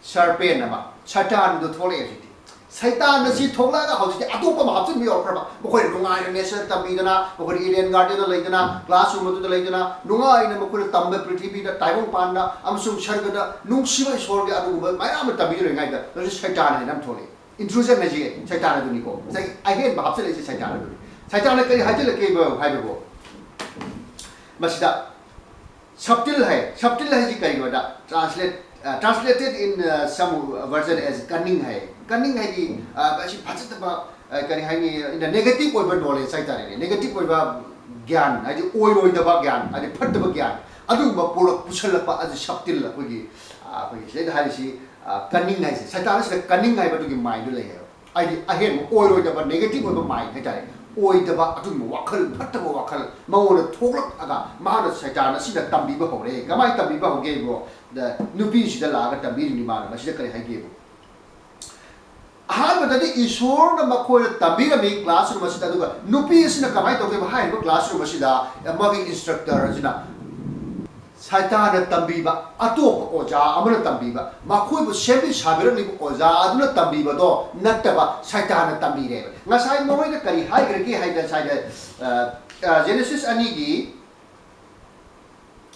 ꯁꯔꯄꯦꯟ ꯑꯃ, ꯁꯩꯇꯥꯟꯗꯣ ꯊꯣꯛꯂꯛꯑꯦ ꯍꯧꯖꯤꯛꯇꯤ꯫ ꯁꯩꯇꯥꯟ ꯑꯁꯤ ꯊꯣꯛꯂꯛꯑꯒ ꯍꯧꯖꯤꯛꯇꯤ ꯑꯇꯣꯞꯄ ꯑꯃ ꯍꯥꯞꯆꯤꯟꯕ ꯌꯧꯔꯛꯈ꯭ꯔꯕ꯫ ꯃꯈꯣꯏꯅ ꯅꯨꯡꯉꯥꯏꯅ ꯅꯦꯆꯔ ꯇꯝꯕꯤꯗꯅ, ꯃꯈꯣꯏꯅ ꯏꯗꯦꯟ ꯒꯥꯔꯗꯦꯟꯗ ꯂꯩꯗꯅ, ꯀ꯭ꯂꯥꯁꯔꯨꯝ ꯑꯗꯨꯗ ꯂꯩꯗꯅ, ꯅꯨꯡꯉꯥꯏꯅ ꯃꯈꯣꯏꯅ ꯇꯝꯕ ꯄ꯭ꯔꯤꯊꯤꯕꯤꯗ ꯇꯥꯏꯕꯪ ꯄꯥꯟꯗ ꯑꯃꯁꯨꯡ ꯁꯔꯒꯗ ꯅꯨꯡꯁꯤꯕ ꯏꯁꯣꯔꯒꯤ ꯑꯗꯨꯒꯨꯝꯕ ꯃꯌꯥꯝ ꯑꯃ ꯇꯝꯕꯤꯔꯤꯉꯩꯗ ꯍꯧꯖꯤꯛ ꯁꯩꯇꯥꯟ ꯍꯥꯏꯅ ꯑꯃ ꯊꯣꯛꯂꯛꯑꯦ꯫ ꯏꯟꯇ꯭ꯔꯨꯖꯟ ꯍꯥꯏꯁꯦ ꯁꯩꯇꯥꯟ ꯑꯗꯨꯅꯤꯀꯣ꯫ ꯉꯁꯥꯏ ꯑꯍꯦꯟꯕ ꯍꯥꯞꯆꯤꯜꯂꯛꯏꯁꯦ ꯁꯩꯇꯥꯟ ꯑꯗꯨꯅꯤ꯫ ꯁꯩꯇꯥꯟꯅ ꯀꯔꯤ ꯍꯥꯏꯖꯤꯜꯂꯛꯀꯦꯕ ꯍꯥꯏꯕꯕꯨ? ꯃꯁꯤꯗ ꯁꯕꯇꯤꯜ ꯍꯥꯏ꯫ ꯁꯕꯇꯤꯜ ꯍꯥꯏꯁꯤ ꯀꯔꯤꯅꯣꯗ? Translate, uh, translated in, uh, some version as cunning ꯍꯥꯏ꯫ ꯀꯟꯅꯤꯡ ꯍꯥꯏꯗꯤ, ꯑ, ꯑꯁꯤ ꯐꯖꯗꯕ, ꯑ, ꯀꯔꯤ ꯍꯥꯏꯅꯤ, ꯏꯟꯗ ꯅꯦꯒꯦꯇꯤꯚ ꯑꯣꯏꯕ ꯅꯣꯂꯦꯖ ꯍꯥꯏꯇꯥꯔꯦꯅꯦ, ꯅꯦꯒꯦꯇꯤꯚ ꯑꯣꯏꯕ ꯒ꯭ꯌꯥꯟ, ꯍꯥꯏꯗꯤ ꯑꯣꯏꯔꯣꯏꯗꯕ ꯒ꯭ꯌꯥꯟ, ꯍꯥꯏꯗꯤ ꯐꯠꯇꯕ ꯒ꯭ꯌꯥꯟ, ꯑꯗꯨꯒꯨꯝꯕ ꯄꯣꯔꯛ-, ꯄꯨꯁꯜꯂꯛꯄ ꯑꯁꯤ ꯁꯕꯇꯤꯜ ꯑꯩꯈꯣꯏꯒꯤ, ꯑ, ꯑꯩꯈꯣꯏꯒꯤ ꯁꯤꯗꯩꯗ ꯍꯥꯏꯔꯤꯁꯤ, ꯑ, ꯀꯟꯅꯤꯡ ꯍꯥꯏꯁꯦ꯫ ꯁꯩꯇꯥꯟ ꯑꯁꯤꯗ ꯀꯟꯅꯤꯡ ꯍꯥꯏꯕꯗꯨꯒꯤ ꯃꯥꯏꯟꯗꯨ ꯂꯩꯌꯦꯕ꯫ ꯍꯥꯏꯗꯤ ꯑꯍꯦꯟꯕ ꯑꯣꯏꯔꯣꯏꯗꯕ ꯅꯦꯒꯦꯇꯤꯚ ꯑꯣꯏꯕ ꯃꯥꯏꯟ ꯍꯥꯏꯇꯥꯔꯦ, ꯑꯣꯏꯗꯕ ꯑꯗꯨꯒꯨꯝꯕ ꯋꯥꯈꯜ, ꯐꯠꯇꯕ ꯋꯥꯈꯜ ꯃꯉꯣꯟꯗ ꯊꯣꯛꯂꯛꯑꯒ ꯃꯥꯅ ꯁꯩꯇꯥꯟ ꯑꯁꯤꯅ ꯇꯝꯕꯤꯕ ꯍꯧꯔꯦ꯫ ꯀꯃꯥꯏꯅ ꯇꯝꯕꯤꯕ ꯍꯧꯒꯦꯕꯨ? ꯅꯨꯄꯤꯁꯤꯗ ꯂꯥꯛꯑꯒ ꯇꯝꯕꯤꯔꯤꯅꯤ꯫ ꯃꯥꯅ ꯃꯁꯤꯗ ꯀꯔꯤ ꯍꯥꯏꯒꯦꯕꯨ? ꯑꯍꯥꯟꯕꯗꯗꯤ ꯏꯁꯣꯔꯅ ꯃꯈꯣꯏꯗ ꯇꯝꯕꯤꯔꯝꯃꯤ ꯀ꯭ꯂꯥꯁꯔꯨꯝ ꯑꯁꯤꯗ꯫ ꯑꯗꯨꯒ ꯅꯨꯄꯤ ꯑꯁꯤꯅ ꯀꯃꯥꯏꯅ ꯇꯧꯒꯦꯕ? ꯍꯥꯏꯔꯤꯕ ꯀ꯭ꯂꯥꯁꯔꯨꯝ ꯑꯁꯤꯗ ꯃꯥꯒꯤ ꯏꯟꯁꯇ꯭ꯔꯛꯇꯔ ꯑꯁꯤꯅ ꯁꯩꯇꯥꯟꯅ ꯇꯝꯕꯤꯕ ꯑꯇꯣꯞꯄ ꯑꯣꯖꯥ ꯑꯃꯅ ꯇꯝꯕꯤꯕ, ꯃꯈꯣꯏꯕꯨ ꯁꯦꯝꯕꯤ ꯁꯥꯕꯤꯔꯝꯂꯤꯕ ꯑꯣꯖꯥ ꯑꯗꯨꯅ ꯇꯝꯕꯤꯕꯗꯣ ꯅꯠꯇꯕ ꯁꯩꯇꯥꯟꯅ ꯇꯝꯕꯤꯔꯦꯕ꯫ ꯉꯁꯥꯏ ꯃꯈꯣꯏꯅ ꯀꯔꯤ ꯍꯥꯏꯈ꯭ꯔꯒꯦ ꯍꯥꯏꯗ ꯉꯁꯥꯏꯗ, ꯑ, ꯑ, ꯖꯦꯅꯦꯁꯤꯁ ꯑꯅꯤꯒꯤ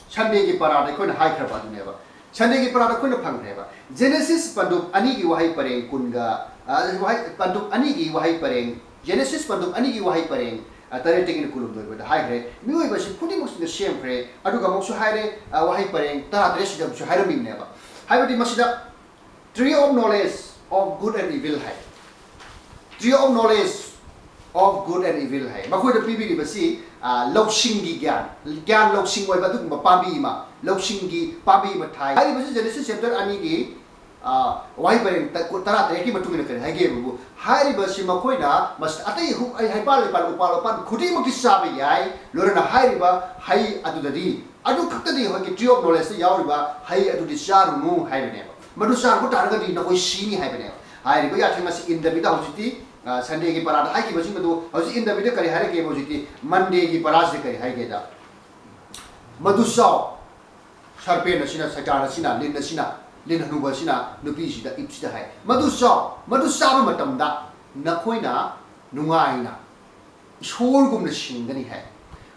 ꯁꯟꯗꯦꯒꯤ ꯄꯔꯥꯗ ꯑꯩꯈꯣꯏꯅ ꯍꯥꯏꯈ꯭ꯔꯕ ꯑꯗꯨꯅꯦꯕ꯫ ꯁꯟꯗꯦꯒꯤ ꯄꯔꯥꯗ ꯑꯩꯈꯣꯏꯅ ꯐꯪꯈ꯭ꯔꯦꯕ꯫ ꯖꯦꯅꯦꯁꯤꯁ ꯄꯟꯗꯨꯞ ꯑꯅꯤꯒꯤ ꯋꯥꯍꯩ ꯄꯔꯦꯡ ꯀꯨꯟꯒ, ꯑ, ꯋꯥꯍꯩ, ꯄꯟꯗꯨꯞ ꯑꯅꯤꯒꯤ ꯋꯥꯍꯩ ꯄꯔꯦꯡ, ꯖꯦꯅꯦꯁꯤꯁ ꯄꯟꯗꯨꯞ ꯑꯅꯤꯒꯤ ꯋꯥꯍꯩ ꯄꯔꯦꯡ, ꯑ, ꯇꯔꯦꯠꯇꯒꯤꯅ ꯀꯨꯟꯍꯨꯝꯗꯣꯏ ꯐꯥꯎꯗ ꯍꯥꯏꯈ꯭ꯔꯦ꯫ ꯃꯤꯑꯣꯏꯕ ꯑꯁꯤ ꯈꯨꯗꯤꯡꯃꯛꯁꯤꯅ ꯁꯦꯝꯈ꯭ꯔꯦ꯫ ꯑꯗꯨꯒ ꯑꯃꯨꯛꯁꯨ ꯍꯥꯏꯔꯦ, ꯑ, ꯋꯥꯍꯩ ꯄꯔꯦꯡ ꯇꯔꯥꯇꯔꯦꯠꯁꯤꯗ ꯑꯃꯨꯛꯁꯨ ꯍꯥꯏꯔꯝꯃꯤꯕꯅꯦꯕ꯫ ꯍꯥꯏꯕꯗꯤ ꯃꯁꯤꯗ tree of knowledge of good and evil high. Tree of knowledge of good and evil ꯍꯥꯏ꯫ ꯃꯈꯣꯏꯗ ꯄꯤꯕꯤꯔꯤꯕꯁꯤ, ꯑ, ꯂꯧꯁꯤꯡꯒꯤ ꯒ꯭ꯌꯥꯟ, ꯒ꯭ꯌꯥꯟ ꯂꯧꯁꯤꯡ ꯑꯣꯏꯕ ꯑꯗꯨꯒꯨꯝꯕ ꯄꯥꯝꯕꯤ ꯑꯃ, ꯂꯧꯁꯤꯡꯒꯤ ꯄꯥꯝꯕꯤ ꯑꯃ ꯊꯥꯏ꯫ ꯍꯥꯏꯔꯤꯕꯁꯤ ꯖꯦꯅꯦꯁꯤꯁ ꯆꯦꯞꯇꯔ ꯑꯅꯤꯒꯤ, ꯑ, ꯋꯥꯍꯩ ꯄꯔꯦꯡ ꯇ-, ꯀꯨ-, ꯇꯔꯥꯇꯔꯦꯠꯀꯤ ꯃꯇꯨꯡ ꯏꯟꯅ ꯀꯔꯤ ꯍꯥꯏꯒꯦꯕꯨ? ꯍꯥꯏꯔꯤꯕꯁꯤ ꯃꯈꯣꯏꯅ ꯃꯁ-, ꯑꯇꯩ ꯍꯨ-, ꯑꯩ ꯍꯩꯄꯥꯜ ꯂꯩꯄꯥꯜ, ꯎꯄꯥꯜ ꯋꯥꯄꯥꯜ ꯈꯨꯗꯤꯡꯃꯛꯇꯤ ꯆꯥꯕ ꯌꯥꯏ, ꯂꯣꯏꯅꯅ ꯍꯥꯏꯔꯤꯕ ꯍꯩ ꯑꯗꯨꯗꯗꯤ, ꯑꯗꯨ ꯈꯛꯇꯗꯤ ꯑꯩꯈꯣꯏꯒꯤ tree of knowledgeꯇ ꯌꯥꯎꯔꯤꯕ ꯍꯩ ꯑꯗꯨꯗꯤ ꯆꯥꯔꯨꯅꯨ ꯍꯥꯏꯕꯅꯦꯕ꯫ ꯃꯗꯨ ꯆꯥꯔꯨꯕ ꯇꯥꯔꯒꯗꯤ ꯅꯈꯣꯏ ꯁꯤꯅꯤ ꯍꯥꯏꯕꯅꯦꯕ꯫ ꯍꯥꯏꯔꯤꯕ ꯌꯥꯊꯪ ꯑꯁꯤ ꯏꯟꯗꯕꯤꯗ ꯍꯧꯖꯤꯛꯇꯤ ꯑ, Sundayꯒꯤ ꯄꯔꯥꯗ ꯍꯥꯏꯈꯤꯕꯁꯤꯡ ꯑꯗꯨ ꯍꯧꯖꯤꯛ ꯏꯟꯗꯕꯤꯗ ꯀꯔꯤ ꯍꯥꯏꯔꯛꯀꯦꯕ? ꯍꯧꯖꯤꯛꯇꯤ Mondayꯒꯤ ꯄꯔꯥꯁꯤꯗ ꯀꯔꯤ ꯍꯥꯏꯒꯦꯗ, "ꯃꯗꯨ ꯆꯥꯎ, ꯁꯔꯄꯦꯟ ꯑꯁꯤꯅ, ꯁꯩꯇꯥꯟ ꯑꯁꯤꯅ, ꯂꯤꯟ ꯑꯁꯤꯅ, ꯂꯤꯟ ꯍꯅꯨꯕ ꯑꯁꯤꯅ ꯅꯨꯄꯤꯁꯤꯗ, ꯏꯞꯁꯤꯗ ꯍꯥꯏ, ꯃꯗꯨ ꯆꯥꯎ, ꯃꯗꯨ ꯆꯥꯕ ꯃꯇꯝꯗ ꯅꯈꯣꯏꯅ ꯅꯨꯡꯉꯥꯏꯅ ꯏꯁꯣꯔꯒꯨꯝꯅ ꯁꯤꯡꯒꯅꯤ" ꯍꯥꯏ꯫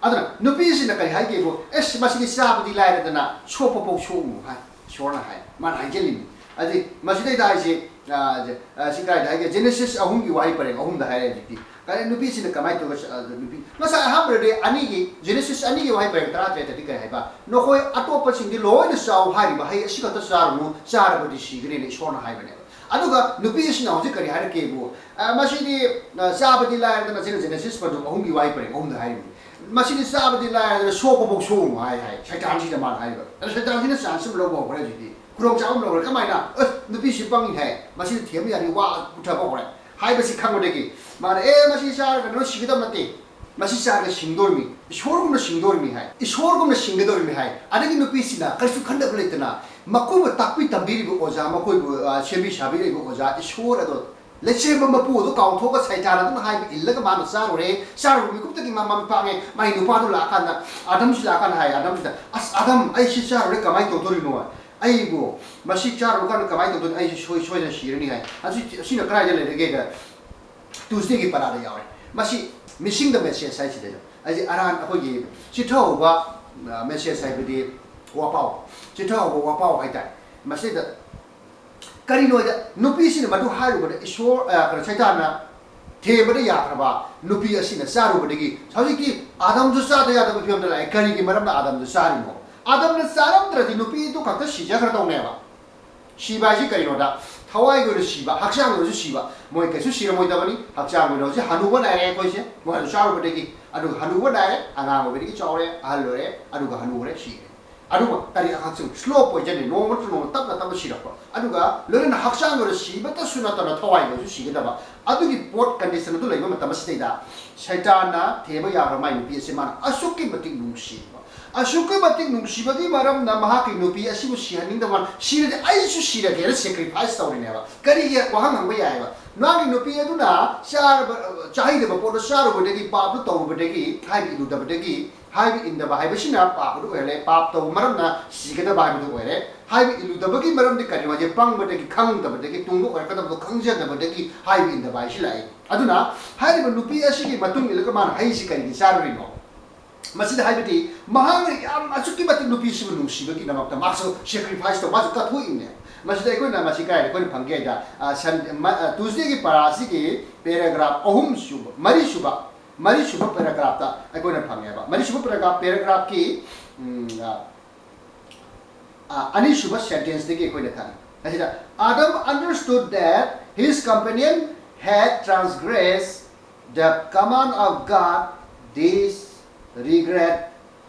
ꯑꯗꯨꯅ ꯅꯨꯄꯤꯁꯤꯅ ꯀꯔꯤ ꯍꯥꯏꯒꯦꯕꯨ, "ꯑꯦꯁ, ꯃꯁꯤꯗꯤ ꯆꯥꯕꯗꯤ ꯂꯥꯏꯔꯗꯅ ꯁꯣꯛꯄ ꯐꯥꯎ ꯁꯣꯛꯎ" ꯍꯥꯏ, ꯏꯁꯣꯔꯅ ꯍꯥꯏ, ꯃꯥꯅ ꯍꯥꯏꯖꯜꯂꯤꯅꯤ꯫ ꯑꯗꯨꯗꯤ ꯃꯁꯤꯗꯩꯗ ꯍꯥꯏꯁꯦ, ꯑ, ꯑ, ꯁꯤ ꯀꯗꯥꯏꯗ ꯍꯥꯏꯒꯦ? Genesis ꯑꯍꯨꯝꯒꯤ ꯋꯥꯍꯩ ꯄꯔꯦꯡ ꯑꯍꯨꯝꯗ ꯍꯥꯏꯔꯦ ꯍꯧꯖꯤꯛꯇꯤ꯫ ꯀꯔꯤ ꯅꯨꯄꯤꯁꯤꯅ ꯀꯃꯥꯏꯅ ꯇꯧꯔꯒ, ꯑ, ꯅꯨꯄꯤ, ꯉꯁꯥꯏ ꯑꯍꯥꯟꯕꯗꯗꯤ ꯑꯅꯤꯒꯤ, Genesis ꯑꯅꯤꯒꯤ ꯋꯥꯍꯩ ꯄꯔꯦꯡ ꯇꯔꯥꯇꯔꯦꯠꯇꯗꯤ ꯀꯔꯤ ꯍꯥꯏꯕ? "ꯅꯈꯣꯏ ꯑꯇꯣꯞꯄꯁꯤꯡꯗꯤ ꯂꯣꯏꯅ ꯆꯥꯎ, ꯍꯥꯏꯔꯤꯕ ꯍꯩ ꯑꯁꯤ ꯈꯛꯇ ꯆꯥꯔꯨꯅꯨ, ꯆꯥꯔꯕꯗꯤ ꯁꯤꯒꯅꯤꯅ" ꯏꯁꯣꯔꯅ ꯍꯥꯏꯕꯅꯦꯕ꯫ ꯑꯗꯨꯒ ꯅꯨꯄꯤ ꯑꯁꯤꯅ ꯍꯧꯖꯤꯛ ꯀꯔꯤ ꯍꯥꯏꯔꯛꯀꯦꯕꯨ, ꯑ, ꯃꯁꯤꯗꯤ, ꯑ, ꯆꯥꯕꯗꯤ ꯂꯥꯏꯔꯗꯅ, ꯁꯤꯅ Genesis ꯄꯟꯊꯨꯡ ꯑꯍꯨꯝꯒꯤ ꯋꯥꯍꯩ ꯄꯔꯦꯡ ꯑꯍꯨꯝꯗ ꯍꯥꯏꯔꯤꯕꯅꯤ꯫ "ꯃꯁꯤꯗꯤ ꯆꯥꯕꯗꯤ ꯂꯥꯏꯔꯗꯅ ꯁꯣꯛꯄꯐꯥꯎ ꯁꯣꯛꯎꯅꯨ" ꯍꯥꯏ, ꯍꯥꯏ꯫ ꯁꯩꯇꯥꯟꯁꯤꯗ ꯃꯥꯅ ꯍꯥꯏꯔꯤꯕ꯫ ꯑꯗ ꯁꯩꯇꯥꯟꯁꯤꯅ chance ꯑꯃ ꯂꯧꯕ ꯍꯧꯈ꯭ꯔꯦ ꯍꯧꯖꯤꯛꯇꯤ꯫ ꯈꯨꯗꯣꯡꯆꯥꯕ ꯑꯃ ꯂꯧꯈ꯭ꯔꯦ꯫ ꯀꯃꯥꯏꯅ? "ꯑꯁ, ꯅꯨꯄꯤꯁꯤ ꯄꯪꯉꯤ" ꯍꯥꯏ꯫ "ꯃꯁꯤꯗꯤ ꯊꯦꯝꯕ ꯌꯥꯅꯤ", ꯋꯥ ꯄꯨꯊꯕ ꯍꯧꯔꯦ꯫ ꯍꯥꯏꯕꯁꯤ ꯈꯪꯕꯗꯒꯤ ꯃꯥꯅ, "ꯑꯦ, ꯃꯁꯤ ꯆꯥꯔꯒ ꯅꯣꯏ ꯁꯤꯒꯗꯕ ꯅꯠꯇꯦ꯫ ꯃꯁꯤ ꯆꯥꯔꯒ ꯁꯤꯡꯗꯣꯔꯤꯃꯤ꯫ ꯏꯁꯣꯔꯒꯨꯝꯅ ꯁꯤꯡꯗꯣꯔꯤꯃꯤ" ꯍꯥꯏ꯫ ꯏꯁꯣꯔꯒꯨꯝꯅ ꯁꯤꯡꯒꯗꯧꯔꯤꯃꯤ ꯍꯥꯏ꯫ ꯑꯗꯒꯤ ꯅꯨꯄꯤꯁꯤꯅ ꯀꯔꯤꯁꯨ ꯈꯟꯗꯕ ꯂꯩꯇꯅ ꯃꯈꯣꯏꯕꯨ ꯇꯥꯛꯄꯤ ꯇꯝꯕꯤꯔꯤꯕ ꯑꯣꯖꯥ, ꯃꯈꯣꯏꯕꯨ, ꯑ, ꯁꯦꯝꯕꯤ ꯁꯥꯕꯤꯔꯤꯕ ꯑꯣꯖꯥ, ꯏꯁꯣꯔ ꯑꯗꯣ, ꯂꯩꯁꯦꯝꯕ ꯃꯄꯨ ꯑꯗꯨ ꯀꯥꯎꯊꯣꯛꯑꯒ ꯁꯩꯇꯥꯟ ꯑꯗꯨꯅ ꯍꯥꯏꯕ ꯏꯜꯂꯒ ꯃꯥꯅ ꯆꯥꯔꯨꯔꯦ꯫ ꯆꯥꯔꯨꯕ ꯃꯤꯀꯨꯞꯇꯒꯤ ꯃꯥ ꯃꯃꯤꯠ ꯄꯥꯡꯉꯦ꯫ ꯃꯥꯏ ꯅꯨꯄꯥꯗꯨ ꯂꯥꯛꯑꯀꯥꯟꯗ, ꯑꯥꯗꯝꯁꯤ ꯂꯥꯛꯑꯀꯥꯟꯗ ꯍꯥꯏ, ꯑꯥꯗꯝꯁꯤꯗ, "ꯑꯁ, ꯑꯥꯗꯝ, ꯑꯩ ꯁꯤ ꯆꯥꯔꯨꯔꯦ, ꯀꯃꯥꯏꯅ ꯇꯧꯗꯣꯔꯤꯅꯣ? ꯑꯩꯕꯨ ꯃꯁꯤ ꯆꯥꯔꯨꯔꯀꯥꯟꯗ ꯀꯃꯥꯏꯅ ꯇꯧꯗꯣꯏꯅꯣ? ꯑꯩꯁꯤ ꯁꯣꯏ-, ꯁꯣꯏꯗꯅ ꯁꯤꯔꯅꯤ" ꯍꯥꯏ꯫ ꯑꯁꯤ, ꯑꯁꯤꯅ ꯀꯗꯥꯏꯗ ꯂꯩꯔꯒꯦꯗ, Tuesdayꯒꯤ ꯄꯔꯥꯗ ꯌꯥꯎꯔꯦ꯫ ꯃꯁꯤ Missing the Message ꯍꯥꯏꯁꯤꯗꯩꯗ꯫ ꯑꯩꯁꯦ ꯑꯔꯥꯟ, ꯑꯩꯈꯣꯏꯒꯤ ꯆꯤꯊꯍꯧꯕ, ꯑ, message ꯍꯥꯏꯕꯗꯤ ꯋꯥꯄꯥꯎ, ꯆꯤꯊꯍꯧꯕ ꯋꯥꯄꯥꯎ ꯍꯥꯏꯇꯥꯔꯦ꯫ ꯃꯁꯤꯗ ꯀꯔꯤꯅꯣ ꯍꯥꯏꯗ, ꯅꯨꯄꯤꯁꯤꯅ ꯃꯗꯨ ꯍꯥꯏꯔꯨꯕꯗ ꯏꯁꯣꯔ, ꯑ, ꯀꯩꯅꯣ, ꯁꯩꯇꯥꯟꯅ ꯊꯦꯝꯕꯗ ꯌꯥꯈ꯭ꯔꯕ ꯅꯨꯄꯤ ꯑꯁꯤꯅ ꯆꯥꯔꯨꯕꯗꯒꯤ ꯍꯧꯖꯤꯛꯇꯤ ꯑꯥꯗꯝꯁꯨ ꯆꯥꯗ ꯌꯥꯗꯕ ꯐꯤꯕꯝꯗ ꯂꯥꯛꯑꯦ꯫ ꯀꯔꯤꯒꯤ ꯃꯔꯝꯅ ꯑꯥꯗꯝꯗꯨ ꯆꯥꯔꯤꯅꯣ? ꯑꯥꯗꯝꯅ ꯆꯥꯔꯝꯗ꯭ꯔꯗꯤ ꯅꯨꯄꯤꯗꯨ ꯈꯛꯇ ꯁꯤꯖꯈ꯭ꯔꯗꯧꯅꯦꯕ꯫ ꯁꯤꯕ ꯍꯥꯏꯁꯤ ꯀꯔꯤꯅꯣꯗ, ꯊꯋꯥꯏꯒꯤ ꯑꯣꯏꯅ ꯁꯤꯕ, ꯍꯛꯆꯥꯡꯒꯤ ꯑꯣꯏꯅꯁꯨ ꯁꯤꯕ꯫ ꯃꯣꯏ ꯀꯩꯁꯨ ꯁꯤꯔꯝꯃꯣꯏꯗꯕꯅꯤ꯫ ꯍꯛꯆꯥꯡꯒꯤ ꯑꯣꯏꯅ ꯍꯧꯖꯤꯛ ꯍꯅꯨꯕ ꯅꯥꯏꯔꯦ ꯑꯩꯈꯣꯏꯁꯦ, ꯃꯣꯏ ꯑꯗꯨ ꯆꯥꯔꯨꯕꯗꯒꯤ꯫ ꯑꯗꯨꯒ ꯍꯅꯨꯕ ꯅꯥꯏꯔꯦ, ꯑꯉꯥꯡ ꯑꯣꯏꯕꯗꯒꯤ ꯆꯥꯎꯔꯦ, ꯑꯍꯜ ꯑꯣꯏꯔꯦ, ꯑꯗꯨꯒ ꯍꯅꯨꯔꯦ, ꯁꯤꯔꯦ꯫ ꯑꯗꯨꯒ ꯀꯔꯤ ꯑꯉꯥꯡꯁꯤꯡ slow poisonꯅꯤ, ꯅꯣꯡꯃ ꯅꯠꯇ꯭ꯔ ꯅꯣꯡꯃ ꯇꯞꯅ ꯇꯞꯅ ꯁꯤꯔꯛꯄ꯫ ꯑꯗꯨꯒ ꯂꯣꯏꯅꯅ ꯍꯛꯆꯥꯡꯒꯤ ꯑꯣꯏꯅ ꯁꯤꯕꯇꯁꯨ ꯅꯠꯇꯅ ꯊꯋꯥꯏꯒꯤ ꯑꯣꯏꯅꯁꯨ ꯁꯤꯒꯗꯕ꯫ ꯑꯗꯨꯒꯤ ꯄꯣꯠ condition ꯑꯗꯨ ꯂꯩꯕ ꯃꯇꯝ ꯑꯁꯤꯗꯩꯗ ꯁꯩꯇꯥꯟꯅ ꯊꯦꯝꯕ ꯌꯥꯈ꯭ꯔꯕ ꯃꯥꯏ ꯅꯨꯄꯤ ꯑꯁꯤ ꯃꯥꯅ ꯑꯁꯨꯛꯀꯤ ꯃꯇꯤꯛ ꯅꯨꯡꯁꯤꯕ, ꯑꯁꯨꯛꯀꯤ ꯃꯇꯤꯛ ꯅꯨꯡꯁꯤꯕꯒꯤ ꯃꯔꯝꯅ ꯃꯍꯥꯛꯀꯤ ꯅꯨꯄꯤ ꯑꯁꯤꯕꯨ ꯁꯤꯍꯟꯅꯤꯡꯗꯕ, ꯁꯤꯔꯗꯤ ꯑꯩꯁꯨ ꯁꯤꯔꯒꯦꯅ sacrifice ꯇꯧꯔꯤꯅꯦꯕ꯫ ꯀꯔꯤꯒꯤ? ꯋꯥꯍꯪ ꯍꯪꯕ ꯌꯥꯏꯑꯕ꯫ ꯃꯥꯒꯤ ꯅꯨꯄꯤ ꯑꯗꯨꯅ ꯆꯥꯔꯕ, ꯆꯥꯍꯩꯗꯕ ꯄꯣꯠꯇꯣ ꯆꯥꯔꯨꯕꯗꯒꯤ, ꯄꯥꯞꯇꯨ ꯇꯧꯔꯨꯕꯗꯒꯤ, ꯍꯥꯏꯕ ꯏꯜꯂꯨꯗꯕꯗꯒꯤ, ꯍꯥꯏꯕ ꯏꯟꯗꯕ ꯍꯥꯏꯕꯁꯤꯅ ꯄꯥꯞ ꯑꯗꯨ ꯑꯣꯏꯍꯜꯂꯦ꯫ ꯄꯥꯞ ꯇꯧꯕ ꯃꯔꯝꯅ ꯁꯤꯒꯗꯕ ꯍꯥꯏꯕꯗꯨ ꯑꯣꯏꯔꯦ꯫ ꯍꯥꯏꯕ ꯏꯜꯂꯨꯗꯕꯒꯤ ꯃꯔꯝꯗꯤ ꯀꯔꯤꯅꯣ ꯍꯥꯏꯁꯦ? ꯄꯪꯕꯗꯒꯤ, ꯈꯪꯗꯕꯗꯒꯤ, ꯇꯨꯡꯗ ꯑꯣꯏꯔꯛꯀꯗꯕꯗꯣ ꯈꯪꯖꯗꯕꯗꯒꯤ ꯍꯥꯏꯕ ꯏꯟꯗꯕ ꯍꯥꯏꯁꯤ ꯂꯥꯛꯏ꯫ ꯑꯗꯨꯅ ꯍꯥꯏꯔꯤꯕ ꯅꯨꯄꯤ ꯑꯁꯤꯒꯤ ꯃꯇꯨꯡ ꯏꯜꯂꯒ ꯃꯥꯅ ꯍꯩꯁꯤ ꯀꯔꯤꯒꯤ ꯆꯥꯔꯨꯔꯤꯅꯣ? ꯃꯁꯤꯗ ꯍꯥꯏꯕꯗꯤ ꯃꯍꯥꯛꯅ ꯌꯥꯝ ꯑꯁꯨꯛꯀꯤ ꯃꯇꯤꯛ ꯅꯨꯄꯤꯁꯤꯕꯨ ꯅꯨꯡꯁꯤꯕꯒꯤꯗꯃꯛꯇ ꯃꯥꯁꯨ sacrifice ꯇꯧ, ꯃꯥꯁꯨ ꯀꯠꯊꯣꯛꯏꯅꯦ꯫ ꯃꯁꯤꯗ ꯑꯩꯈꯣꯏꯅ ꯃꯁꯤ ꯀꯥꯏꯗ ꯑꯩꯈꯣꯏꯅ ꯐꯪꯒꯦ ꯍꯥꯏꯗ, ꯑ, ꯁꯟ-, ꯃ-, ꯑ, Tuesdayꯒꯤ ꯄꯔꯥ ꯑꯁꯤꯒꯤ paragraph ꯑꯍꯨꯝ ꯁꯨꯕ, ꯃꯔꯤ ꯁꯨꯕ, ꯃꯔꯤ ꯁꯨꯕ paragraphꯇ ꯑꯩꯈꯣꯏꯅ ꯐꯪꯉꯦꯕ꯫ ꯃꯔꯤ ꯁꯨꯕ paragraph, paragraphꯀꯤ, ꯎꯝ, ꯑ, ꯑ, ꯑꯅꯤꯁꯨꯕ sentenceꯇꯒꯤ ꯑꯩꯈꯣꯏꯅ ꯈꯪꯉꯤ꯫ ꯑꯁꯤꯗ, "Adam understood that his companion had transgressed the command of God, disregard,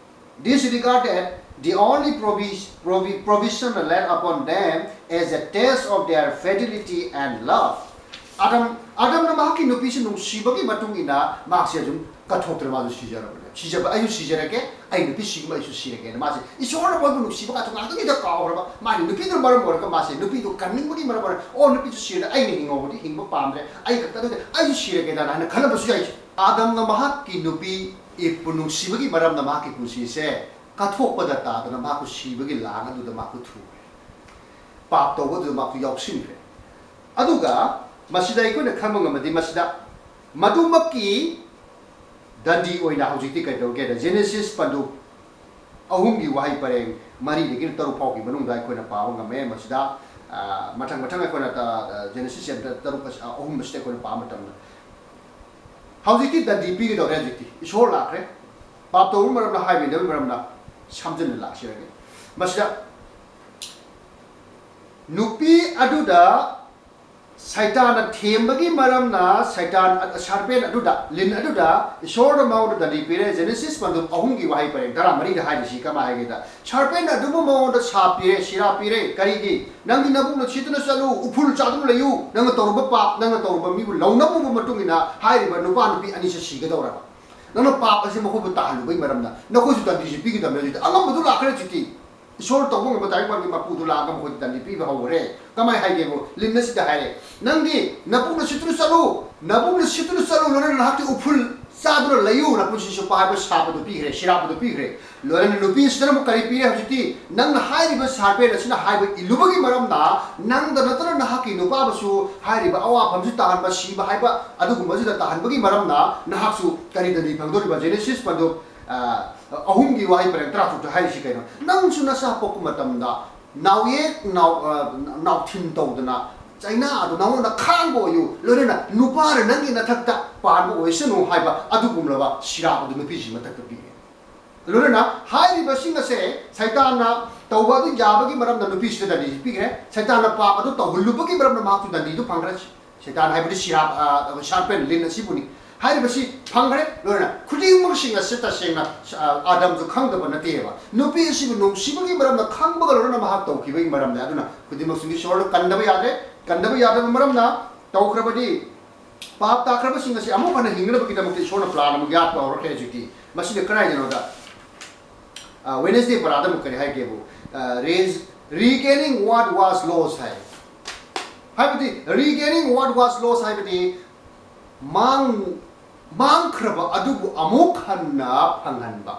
disregarded the only provi-, provi-, provision laid upon them as a test of their fidelity and love." ꯑꯥꯗꯝ, ꯑꯥꯗꯝꯅ ꯃꯍꯥꯛꯀꯤ ꯅꯨꯄꯤꯁꯤ ꯅꯨꯡꯁꯤꯕꯒꯤ ꯃꯇꯨꯡ ꯏꯟꯅ ꯃꯍꯥꯛꯁꯦ ꯑꯗꯨꯝ ꯀꯠꯊꯣꯛꯇ꯭ꯔꯦ, ꯃꯥꯁꯨ ꯁꯤꯖꯔꯕꯅꯦ꯫ ꯁꯤꯖꯕ, "ꯑꯩꯁꯨ ꯁꯤꯖꯔꯒꯦ, ꯑꯩ ꯅꯨꯄꯤ ꯁꯤꯒꯨꯝꯕ ꯑꯩꯁꯨ ꯁꯤꯔꯒꯦꯅ" ꯃꯥꯁꯦ ꯏꯁꯣꯔꯅ ꯃꯣꯏꯕꯨ ꯅꯨꯡꯁꯤꯕ ꯀꯥꯊꯣꯛ ꯉꯥꯛꯇꯪꯒꯤꯗ ꯀꯥꯎꯈ꯭ꯔꯕ꯫ ꯃꯥꯒꯤ ꯅꯨꯄꯤꯗꯨꯅ ꯃꯔꯝ ꯑꯣꯏꯔꯒ ꯃꯥꯁꯦ ꯅꯨꯄꯤꯗꯨ ꯀꯟꯅꯤꯡꯕꯒꯤ ꯃꯔꯝ ꯑꯣꯏꯔꯒ, "ꯑꯣ, ꯅꯨꯄꯤꯁꯨ ꯁꯤꯔꯗꯤ ꯑꯩꯅ ꯍꯤꯡꯍꯧꯕꯗꯤ ꯍꯤꯡꯕ ꯄꯥꯝꯗ꯭ꯔꯦ, ꯑꯩ ꯈꯛꯇ ꯅꯠꯇꯦ, ꯑꯩꯁꯨ ꯁꯤꯔꯒꯦꯗꯅ" ꯍꯥꯏꯅ ꯈꯜꯂꯝꯕꯁꯨ ꯌꯥꯏ꯫ ꯑꯥꯗꯝꯅ ꯃꯍꯥꯛꯀꯤ ꯅꯨꯄꯤ ꯏꯞꯄꯨ ꯅꯨꯡꯁꯤꯕꯒꯤ ꯃꯔꯝꯅ ꯃꯍꯥꯛꯀꯤ ꯄꯨꯟꯁꯤꯁꯦ ꯀꯠꯊꯣꯛꯄꯗ ꯇꯥꯗꯅ ꯃꯍꯥꯛꯄꯨ ꯁꯤꯕꯒꯤ ꯂꯥꯡ ꯑꯗꯨꯗ ꯃꯍꯥꯛꯄꯨ ꯊꯨꯈ꯭ꯔꯦ꯫ ꯄꯥꯞ ꯇꯧꯕ ꯑꯗꯨꯗ ꯃꯍꯥꯛꯄꯨ ꯌꯥꯎꯁꯤꯟꯈ꯭ꯔꯦ꯫ ꯑꯗꯨꯒ ꯃꯁꯤꯗ ꯑꯩꯈꯣꯏꯅ ꯈꯪꯕ ꯉꯝꯃꯗꯤ, ꯃꯁꯤꯗ ꯃꯗꯨꯃꯛꯀꯤ ꯗꯟꯗꯤ ꯑꯣꯏꯅ ꯍꯧꯖꯤꯛꯇꯤ ꯀꯩꯗꯧꯒꯦꯗ, Genesis ꯄꯟꯗꯨꯞ ꯑꯍꯨꯝꯒꯤ ꯋꯥꯍꯩ ꯄꯔꯦꯡ ꯃꯔꯤꯗꯒꯤꯅ ꯇꯔꯨꯛ ꯐꯥꯎꯒꯤ ꯃꯅꯨꯡꯗ ꯑꯩꯈꯣꯏꯅ ꯄꯥꯕ ꯉꯝꯃꯦ꯫ ꯃꯁꯤꯗ, ꯑ, ꯃꯊꯪ ꯃꯊꯪ ꯑꯩꯈꯣꯏꯅ ꯇ-, ꯑ, Genesis chapter ꯇꯔꯨꯛ ꯑꯁꯤ, ꯑ, ꯑꯍꯨꯝ ꯑꯁꯤꯗ ꯑꯩꯈꯣꯏꯅ ꯄꯥꯕ ꯃꯇꯝꯗ, ꯍꯧꯖꯤꯛꯇꯤ ꯗꯟꯗꯤ ꯄꯤꯒꯗꯧꯔꯦ꯫ ꯍꯧꯖꯤꯛꯇꯤ ꯏꯁꯣꯔ ꯂꯥꯛꯈ꯭ꯔꯦ꯫ ꯄꯥꯞ ꯇꯧꯕ ꯃꯔꯝꯅ, ꯍꯥꯏꯕ ꯏꯟꯗꯕꯒꯤ ꯃꯔꯝꯅ ꯁꯝꯖꯟꯅ ꯂꯥꯛꯆꯔꯒꯦ꯫ ꯃꯁꯤꯗ ꯅꯨꯄꯤ ꯑꯗꯨꯗ ꯁꯩꯇꯥꯟꯅ ꯊꯦꯝꯕꯒꯤ ꯃꯔꯝꯅ, ꯁꯩꯇꯥꯟ, serpent ꯑꯗꯨꯗ, ꯂꯤꯟ ꯑꯗꯨꯗ ꯏꯁꯣꯔꯅ ꯃꯉꯣꯟꯗ ꯗꯟꯗꯤ ꯄꯤꯔꯦ꯫ Genesis ꯄꯟꯗꯨꯞ ꯑꯍꯨꯝꯒꯤ ꯋꯥꯍꯩ ꯄꯔꯦꯡ ꯇꯔꯥꯃꯔꯤꯗ ꯍꯥꯏꯔꯤꯁꯤ ꯀꯃꯥꯏ ꯍꯥꯏꯒꯦꯗ, serpent ꯑꯗꯨꯕꯨ ꯃꯉꯣꯟꯗ ꯁꯥꯞ ꯄꯤꯔꯦ, ꯁꯤꯔꯥ ꯄꯤꯔꯦ꯫ "ꯀꯔꯤꯒꯤ? ꯅꯪꯗꯤ ꯅꯕꯨꯛ ꯅꯊ꯭ꯔꯤꯗꯨꯅ ꯆꯠꯂꯨ, ꯎꯐꯨꯜ ꯆꯥꯗꯨꯅ ꯂꯩꯌꯨ, ꯅꯪꯅ ꯇꯧꯔꯨꯕ ꯄꯥꯞ, ꯅꯪꯅ ꯇꯧꯔꯨꯕ ꯃꯤꯕꯨ ꯂꯧꯅꯕ ꯃꯇꯨꯡ ꯏꯟꯅ ꯍꯥꯏꯔꯤꯕ ꯅꯨꯄꯥ ꯅꯨꯄꯤ ꯑꯅꯤꯁꯦ ꯁꯤꯒꯗꯧꯔꯕ"꯫ ꯅꯪꯅ ꯄꯥꯞ ꯑꯁꯤ ꯃꯈꯣꯏꯕꯨ ꯇꯥꯍꯜꯂꯨꯕꯒꯤ ꯃꯔꯝꯅ ꯅꯈꯣꯏꯁꯨ ꯗꯟꯗꯤꯁꯤ ꯄꯤꯒꯗꯕꯅꯤ꯫ ꯍꯧꯖꯤꯛꯇꯤ ꯑꯉꯝꯕꯗꯨ ꯂꯥꯛꯈ꯭ꯔꯦ꯫ ꯍꯧꯖꯤꯛꯇꯤ ꯏꯁꯣꯔ ꯇꯧꯕ ꯉꯝꯕ ꯇꯥꯏꯕꯪ ꯄꯥꯟꯒꯤ ꯃꯄꯨꯗꯨ ꯂꯥꯛꯑꯒ ꯃꯈꯣꯏꯗ ꯗꯟꯗꯤ ꯄꯤꯕ ꯍꯧꯈ꯭ꯔꯦ꯫ ꯀꯃꯥꯏ ꯍꯥꯏꯒꯦꯕꯨ? ꯂꯤꯟ ꯑꯁꯤꯗ ꯍꯥꯏꯔꯦ, "ꯅꯪꯗꯤ ꯅꯕꯨꯛꯅ ꯁꯤꯠꯇꯨꯅ ꯆꯠꯂꯨ, ꯅꯕꯨꯛꯅ ꯁꯤꯠꯇꯨꯅ ꯆꯠꯂꯨ, ꯂꯣꯏꯅꯅ ꯅꯍꯥꯛꯇꯤ ꯎꯐꯨꯜ ꯆꯥꯗꯨꯅ ꯂꯩꯌꯨ, ꯅꯄꯨꯟꯁꯤ ꯆꯨꯞꯄ" ꯍꯥꯏꯕ ꯁꯥꯞ ꯑꯗꯨ ꯄꯤꯈ꯭ꯔꯦ, ꯁꯤꯔꯥꯞ ꯑꯗꯨ ꯄꯤꯈ꯭ꯔꯦ꯫ ꯂꯣꯏꯅꯅ ꯅꯨꯄꯤꯁꯤꯗꯅ ꯑꯃꯨꯛ ꯀꯔꯤ ꯄꯤꯔꯦ? ꯍꯧꯖꯤꯛꯇꯤ ꯅꯪꯅ ꯍꯥꯏꯔꯤꯕ ꯁꯥꯔꯄꯦꯟ ꯑꯁꯤꯅ ꯍꯥꯏꯕ ꯏꯜꯂꯨꯕꯒꯤ ꯃꯔꯝꯅ ꯅꯪꯗ ꯅꯠꯇꯅ ꯅꯍꯥꯛꯀꯤ ꯅꯨꯄꯥꯕꯨꯁꯨ ꯍꯥꯏꯔꯤꯕ ꯑꯋꯥꯐꯝꯁꯤ ꯇꯥꯍꯟꯕ, ꯁꯤꯕ ꯍꯥꯏꯕ ꯑꯗꯨꯒꯨꯝꯕꯁꯤꯗ ꯇꯥꯍꯟꯕꯒꯤ ꯃꯔꯝꯅ ꯅꯍꯥꯛꯁꯨ ꯀꯔꯤ ꯗꯟꯗꯤ ꯐꯪꯗꯣꯔꯤꯕ? ꯖꯦꯅꯦꯁꯤꯁ ꯄꯟꯗꯨꯞ, ꯑ, ꯑꯍꯨꯝꯒꯤ ꯋꯥꯍꯩ ꯄꯔꯦꯡ ꯇꯔꯥꯇꯔꯨꯛꯇ ꯍꯥꯏꯔꯤꯁꯤ ꯀꯩꯅꯣ? ꯅꯪꯁꯨ ꯅꯆꯥ ꯄꯣꯛꯄ ꯃꯇꯝꯗ ꯅꯥꯎꯌꯦꯛ, ꯅꯥꯎ-, ꯑ, ꯅꯥꯎꯊꯤꯟ ꯇꯧꯗꯅ ꯆꯩꯅꯥ ꯑꯗꯨ ꯅꯉꯣꯟꯗ ꯈꯥꯡꯕ ꯑꯣꯏꯌꯨ, ꯂꯣꯏꯅꯅ ꯅꯨꯄꯥꯅ ꯅꯪꯒꯤ ꯅꯊꯛꯇ ꯄꯥꯟꯕ ꯑꯣꯏꯁꯅꯨ ꯍꯥꯏꯕ ꯑꯗꯨꯒꯨꯝꯂꯕ ꯁꯤꯔꯥꯞ ꯑꯗꯨ ꯅꯨꯄꯤꯁꯤ ꯃꯊꯛꯇ ꯄꯤꯔꯦ꯫ ꯂꯣꯏꯅꯅ ꯍꯥꯏꯔꯤꯕꯁꯤꯡ ꯑꯁꯦ ꯁꯩꯇꯥꯟꯅ ꯇꯧꯕ ꯑꯗꯨ ꯌꯥꯕꯒꯤ ꯃꯔꯝꯅ ꯅꯨꯄꯤꯁꯤꯗ ꯗꯟꯗꯤ ꯄꯤꯈ꯭ꯔꯦ꯫ ꯁꯩꯇꯥꯟꯅ ꯄꯥꯞ ꯑꯗꯨ ꯇꯧꯍꯜꯂꯨꯕꯒꯤ ꯃꯔꯝꯅ ꯃꯍꯥꯛꯁꯨ ꯗꯟꯗꯤꯗꯨ ꯐꯪꯈ꯭ꯔꯦ꯫ ꯁꯩꯇꯥꯟ ꯍꯥꯏꯕꯗꯤ ꯁꯤꯔꯥꯞ, ꯑ, ꯁꯥꯔꯄꯦꯟ, ꯂꯤꯟ ꯑꯁꯤꯕꯨꯅꯤ꯫ ꯍꯥꯏꯔꯤꯕꯁꯤ ꯐꯪꯈ꯭ꯔꯦ꯫ ꯂꯣꯏꯅ ꯈꯨꯗꯤꯡꯃꯛꯁꯤꯡ ꯑꯁꯤ ꯇꯁꯦꯡꯅ, ꯑ, ꯑꯥꯗꯝꯁꯨ ꯈꯪꯗꯕ ꯅꯠꯇꯦꯕ꯫ ꯅꯨꯄꯤ ꯑꯁꯤꯕꯨ ꯅꯨꯡꯁꯤꯕꯒꯤ ꯃꯔꯝꯅ ꯈꯪꯕꯒ ꯂꯣꯏꯅꯅ ꯃꯍꯥꯛ ꯇꯧꯈꯤꯕꯒꯤ ꯃꯔꯝꯅ꯫ ꯑꯗꯨꯅ ꯈꯨꯗꯤꯡꯃꯛꯁꯤꯡ ꯏꯁꯣꯔꯅ ꯀꯟꯗꯕ ꯌꯥꯗ꯭ꯔꯦ꯫ ꯀꯟꯗꯕ ꯌꯥꯗꯕ ꯃꯔꯝꯅ ꯇꯧꯈ꯭ꯔꯕꯗꯤ ꯄꯥꯞ ꯇꯥꯈ꯭ꯔꯕꯁꯤꯡ ꯑꯁꯤ ꯑꯃꯨꯛ ꯍꯟꯅ ꯍꯤꯡꯅꯕꯒꯤꯗꯃꯛꯇ ꯏꯁꯣꯔꯅ ꯄ꯭ꯂꯥꯟ ꯑꯃꯨꯛ ꯌꯥꯠꯄ ꯍꯧꯔꯛꯈ꯭ꯔꯦ ꯍꯧꯖꯤꯛꯇꯤ꯫ ꯃꯁꯤꯅ ꯀꯗꯥꯏꯗꯅꯣꯗ, ꯑ, ꯋꯦꯅꯦꯁꯗꯦ ꯄꯔꯥꯗ ꯑꯃꯨꯛ ꯀꯔꯤ ꯍꯥꯏꯒꯦꯕꯨ? ꯑ, ꯔꯦꯁ-, regaining what was lost ꯍꯥꯏ꯫ ꯍꯥꯏꯕꯗꯤ, regaining what was lost ꯍꯥꯏꯕꯗꯤ ꯃꯥꯡ-, ꯃꯥꯡꯈ꯭ꯔꯕ ꯑꯗꯨꯕꯨ ꯑꯃꯨꯛ ꯍꯟꯅ ꯐꯪꯍꯟꯕ,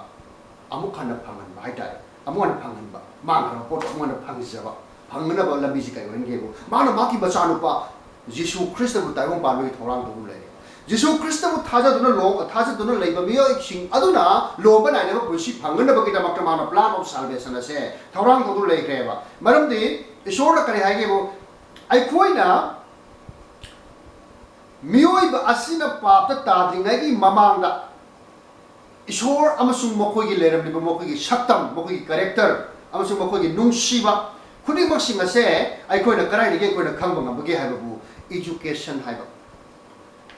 ꯑꯃꯨꯛ ꯍꯟꯅ ꯐꯪꯍꯟꯕ ꯍꯥꯏꯇꯥꯔꯦ꯫ ꯑꯃꯨꯛ ꯍꯟꯅ ꯐꯪꯍꯟꯕ, ꯃꯥꯡꯈ꯭ꯔꯕ ꯄꯣꯠꯇꯣ ꯑꯃꯨꯛ ꯍꯟꯅ ꯐꯪꯖꯕ, ꯐꯪꯅꯕ ꯂꯝꯕꯤꯁꯤ ꯀꯔꯤ ꯑꯣꯏꯍꯟꯒꯦꯕꯨ? ꯃꯥꯅ ꯃꯍꯥꯛꯀꯤ ꯃꯆꯥꯅꯨꯄꯥ ꯖꯤꯁꯨ ꯈ꯭ꯔꯤꯁꯇꯕꯨ ꯇꯥꯏꯕꯪ ꯄꯥꯟꯕꯒꯤ ꯊꯧꯔꯥꯡ ꯇꯧꯗꯨꯅ ꯂꯩꯔꯦ꯫ ꯖꯤꯁꯨ ꯈ꯭ꯔꯤꯁꯇꯕꯨ ꯊꯥꯖꯗꯨꯅ ꯂꯣ-, ꯊꯥꯖꯗꯨꯅ ꯂꯩꯕ ꯃꯤꯑꯣꯏꯁꯤꯡ ꯑꯗꯨꯅ ꯂꯣꯝꯕ ꯅꯥꯏꯗꯕ ꯄꯨꯟꯁꯤ ꯐꯪꯅꯅꯕꯒꯤꯗꯃꯛꯇ ꯃꯥꯅ plan of salvation ꯑꯁꯦ ꯊꯧꯔꯥꯡ ꯇꯧꯗꯨꯅ ꯂꯩꯈ꯭ꯔꯦꯕ꯫ ꯃꯔꯝꯗꯤ ꯏꯁꯣꯔꯅ ꯀꯔꯤ ꯍꯥꯏꯒꯦꯕꯨ? ꯑꯩꯈꯣꯏꯅ ꯃꯤꯑꯣꯏꯕ ꯑꯁꯤꯅ ꯄꯥꯞꯇ ꯇꯥꯗ꯭ꯔꯤꯉꯩꯒꯤ ꯃꯃꯥꯡꯗ ꯏꯁꯣꯔ ꯑꯃꯁꯨꯡ ꯃꯈꯣꯏꯒꯤ ꯂꯩꯔꯝꯂꯤꯕ ꯃꯈꯣꯏꯒꯤ ꯁꯛꯇꯝ, ꯃꯈꯣꯏꯒꯤ character ꯑꯃꯁꯨꯡ ꯃꯈꯣꯏꯒꯤ ꯅꯨꯡꯁꯤꯕ ꯈꯨꯗꯤꯡꯃꯛꯁꯤꯡ ꯑꯁꯦ ꯑꯩꯈꯣꯏꯅ ꯀꯗꯥꯏꯗꯒꯤ ꯑꯩꯈꯣꯏꯅ ꯈꯪꯕ ꯉꯝꯕꯒꯦ ꯍꯥꯏꯕꯕꯨ education ꯍꯥꯏꯕ,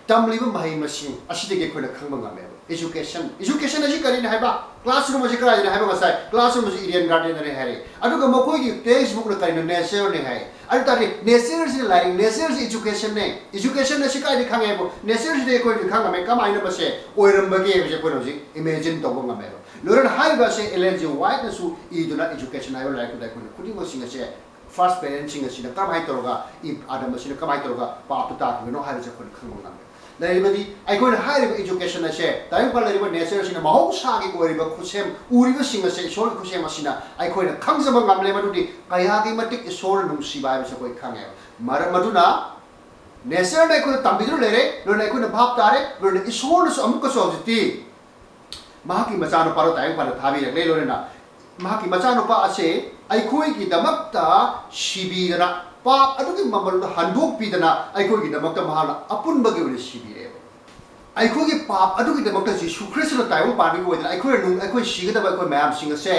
ꯇꯝꯂꯤꯕ ꯃꯍꯩ ꯃꯁꯤꯡ ꯑꯁꯤꯗꯒꯤ ꯑꯩꯈꯣꯏꯅ ꯈꯪꯕ ꯉꯝꯃꯦꯕ꯫ Education, education ꯑꯁꯤ ꯀꯔꯤꯅꯤ ꯍꯥꯏꯕ? Classroom ꯑꯁꯤ ꯀꯗꯥꯏꯗꯅꯤ ꯍꯥꯏꯕ? ꯉꯁꯥꯏ classroom ꯑꯁꯤ Eden Garden ꯗꯅꯤ ꯍꯥꯏꯔꯦ꯫ ꯑꯗꯨꯒ ꯃꯈꯣꯏꯒꯤ text book ꯅ ꯀꯔꯤꯅꯣ? Nature ꯅꯤ ꯍꯥꯏ꯫ ꯑꯗꯨ ꯇꯥꯔꯗꯤ nature ꯁꯤꯅ ꯂꯥꯏꯔꯤꯛ, nature ꯁꯤ education ꯅꯦ꯫ Education ꯑꯁꯤ ꯀꯥꯏꯗꯒꯤ ꯈꯪꯉꯦ ꯍꯥꯏꯕꯨ? Nature ꯁꯤꯗꯤ ꯑꯩꯈꯣꯏꯅ ꯈꯪꯉꯝꯃꯦ꯫ ꯀꯃꯥꯏꯅ ꯃꯁꯦ ꯑꯣꯏꯔꯝꯕꯒꯦ ꯍꯥꯏꯕꯁꯦ ꯑꯩꯈꯣꯏꯅ ꯍꯧꯖꯤꯛ imagine ꯇꯧꯕ ꯉꯝꯃꯦꯕ꯫ ꯂꯣꯏꯅꯅ ꯍꯥꯏꯔꯤꯕ ꯑꯁꯦ Ellen G. White ꯅꯁꯨ ꯏꯗꯨꯅ Education ꯍꯥꯏꯕ ꯂꯥꯏꯔꯤꯛꯇꯨꯗ ꯑꯩꯈꯣꯏꯅ ꯈꯨꯗꯤꯡꯃꯛꯁꯤꯡ ꯑꯁꯦ first parent ꯁꯤꯡ ꯑꯁꯤꯅ ꯀꯔꯝꯍꯥꯏꯅ ꯇꯧꯔꯒ ꯏꯕ ꯑꯥꯗꯝ ꯑꯁꯤꯅ ꯀꯃꯥꯏꯅ ꯇꯧꯔꯒ ꯄꯥꯞꯇ ꯇꯥꯈꯤꯕꯅꯣ ꯍꯥꯏꯕꯁꯦ ꯑꯩꯈꯣꯏꯅ ꯈꯪꯕ ꯉꯝꯃꯦ꯫ ꯂꯩꯔꯤꯕꯗꯤ ꯑꯩꯈꯣꯏꯅ ꯍꯥꯏꯔꯤꯕ education ꯑꯁꯦ ꯇꯥꯏꯕꯪꯄꯥꯟ ꯂꯩꯔꯤꯕ nature ꯑꯁꯤꯅ ꯃꯍꯧꯁꯥꯒꯤ ꯑꯣꯏꯔꯤꯕ ꯈꯨꯠꯁꯦꯝ ꯎꯔꯤꯕꯁꯤꯡ ꯑꯁꯦ ꯏꯁꯣꯔꯒꯤ ꯈꯨꯠꯁꯦꯝ ꯑꯁꯤꯅ ꯑꯩꯈꯣꯏꯅ ꯈꯪꯖꯕ ꯉꯝꯂꯦ ꯃꯗꯨꯗꯤ ꯀꯌꯥꯒꯤ ꯃꯇꯤꯛ ꯏꯁꯣꯔꯅ ꯅꯨꯡꯁꯤꯕ ꯍꯥꯏꯕꯁꯤ ꯑꯩꯈꯣꯏ ꯈꯪꯉꯦꯕ꯫ ꯃꯔꯝ ꯑꯗꯨꯅ nature ꯅ ꯑꯩꯈꯣꯏꯗ ꯇꯝꯕꯤꯗꯨꯅ ꯂꯩꯔꯦ, ꯂꯣꯏꯅ ꯑꯩꯈꯣꯏꯅ ꯚꯥꯞ ꯇꯥꯔꯦ, ꯂꯣꯏꯅ ꯏꯁꯣꯔꯅꯁꯨ ꯑꯃꯨꯛꯀꯁꯨ ꯍꯧꯖꯤꯛꯇꯤ ꯃꯍꯥꯛꯀꯤ ꯃꯆꯥꯅꯨꯄꯥꯗꯣ ꯇꯥꯏꯕꯪꯄꯥꯟꯗ ꯊꯥꯕꯤꯔꯛꯂꯦ꯫ ꯂꯣꯏꯅꯅ ꯃꯍꯥꯛꯀꯤ ꯃꯆꯥꯅꯨꯄꯥ ꯑꯁꯦ ꯑꯩꯈꯣꯏꯒꯤꯗꯃꯛꯇ ꯁꯤꯕꯤꯗꯅ, ꯄꯥꯞ ꯑꯗꯨꯒꯤ ꯃꯃꯜꯗꯣ ꯍꯟꯗꯣꯛꯄꯤꯗꯅ ꯑꯩꯈꯣꯏꯒꯤꯗꯃꯛꯇ ꯃꯍꯥꯛꯅ ꯑꯄꯨꯟꯕꯒꯤ ꯑꯣꯏꯅ ꯁꯤꯕꯤꯔꯦꯕ꯫ ꯑꯩꯈꯣꯏꯒꯤ ꯄꯥꯞ ꯑꯗꯨꯒꯤꯗꯃꯛꯇ ꯖꯤꯁꯨ ꯈ꯭ꯔꯤꯁꯇꯅ ꯇꯥꯏꯕꯪ ꯄꯥꯟꯕꯒꯤ ꯑꯣꯏꯗꯅ ꯑꯩꯈꯣꯏꯅ ꯅꯨꯡ-, ꯑꯩꯈꯣꯏ ꯁꯤꯒꯗꯕ ꯑꯩꯈꯣꯏ ꯃꯌꯥꯝꯁꯤꯡ ꯑꯁꯦ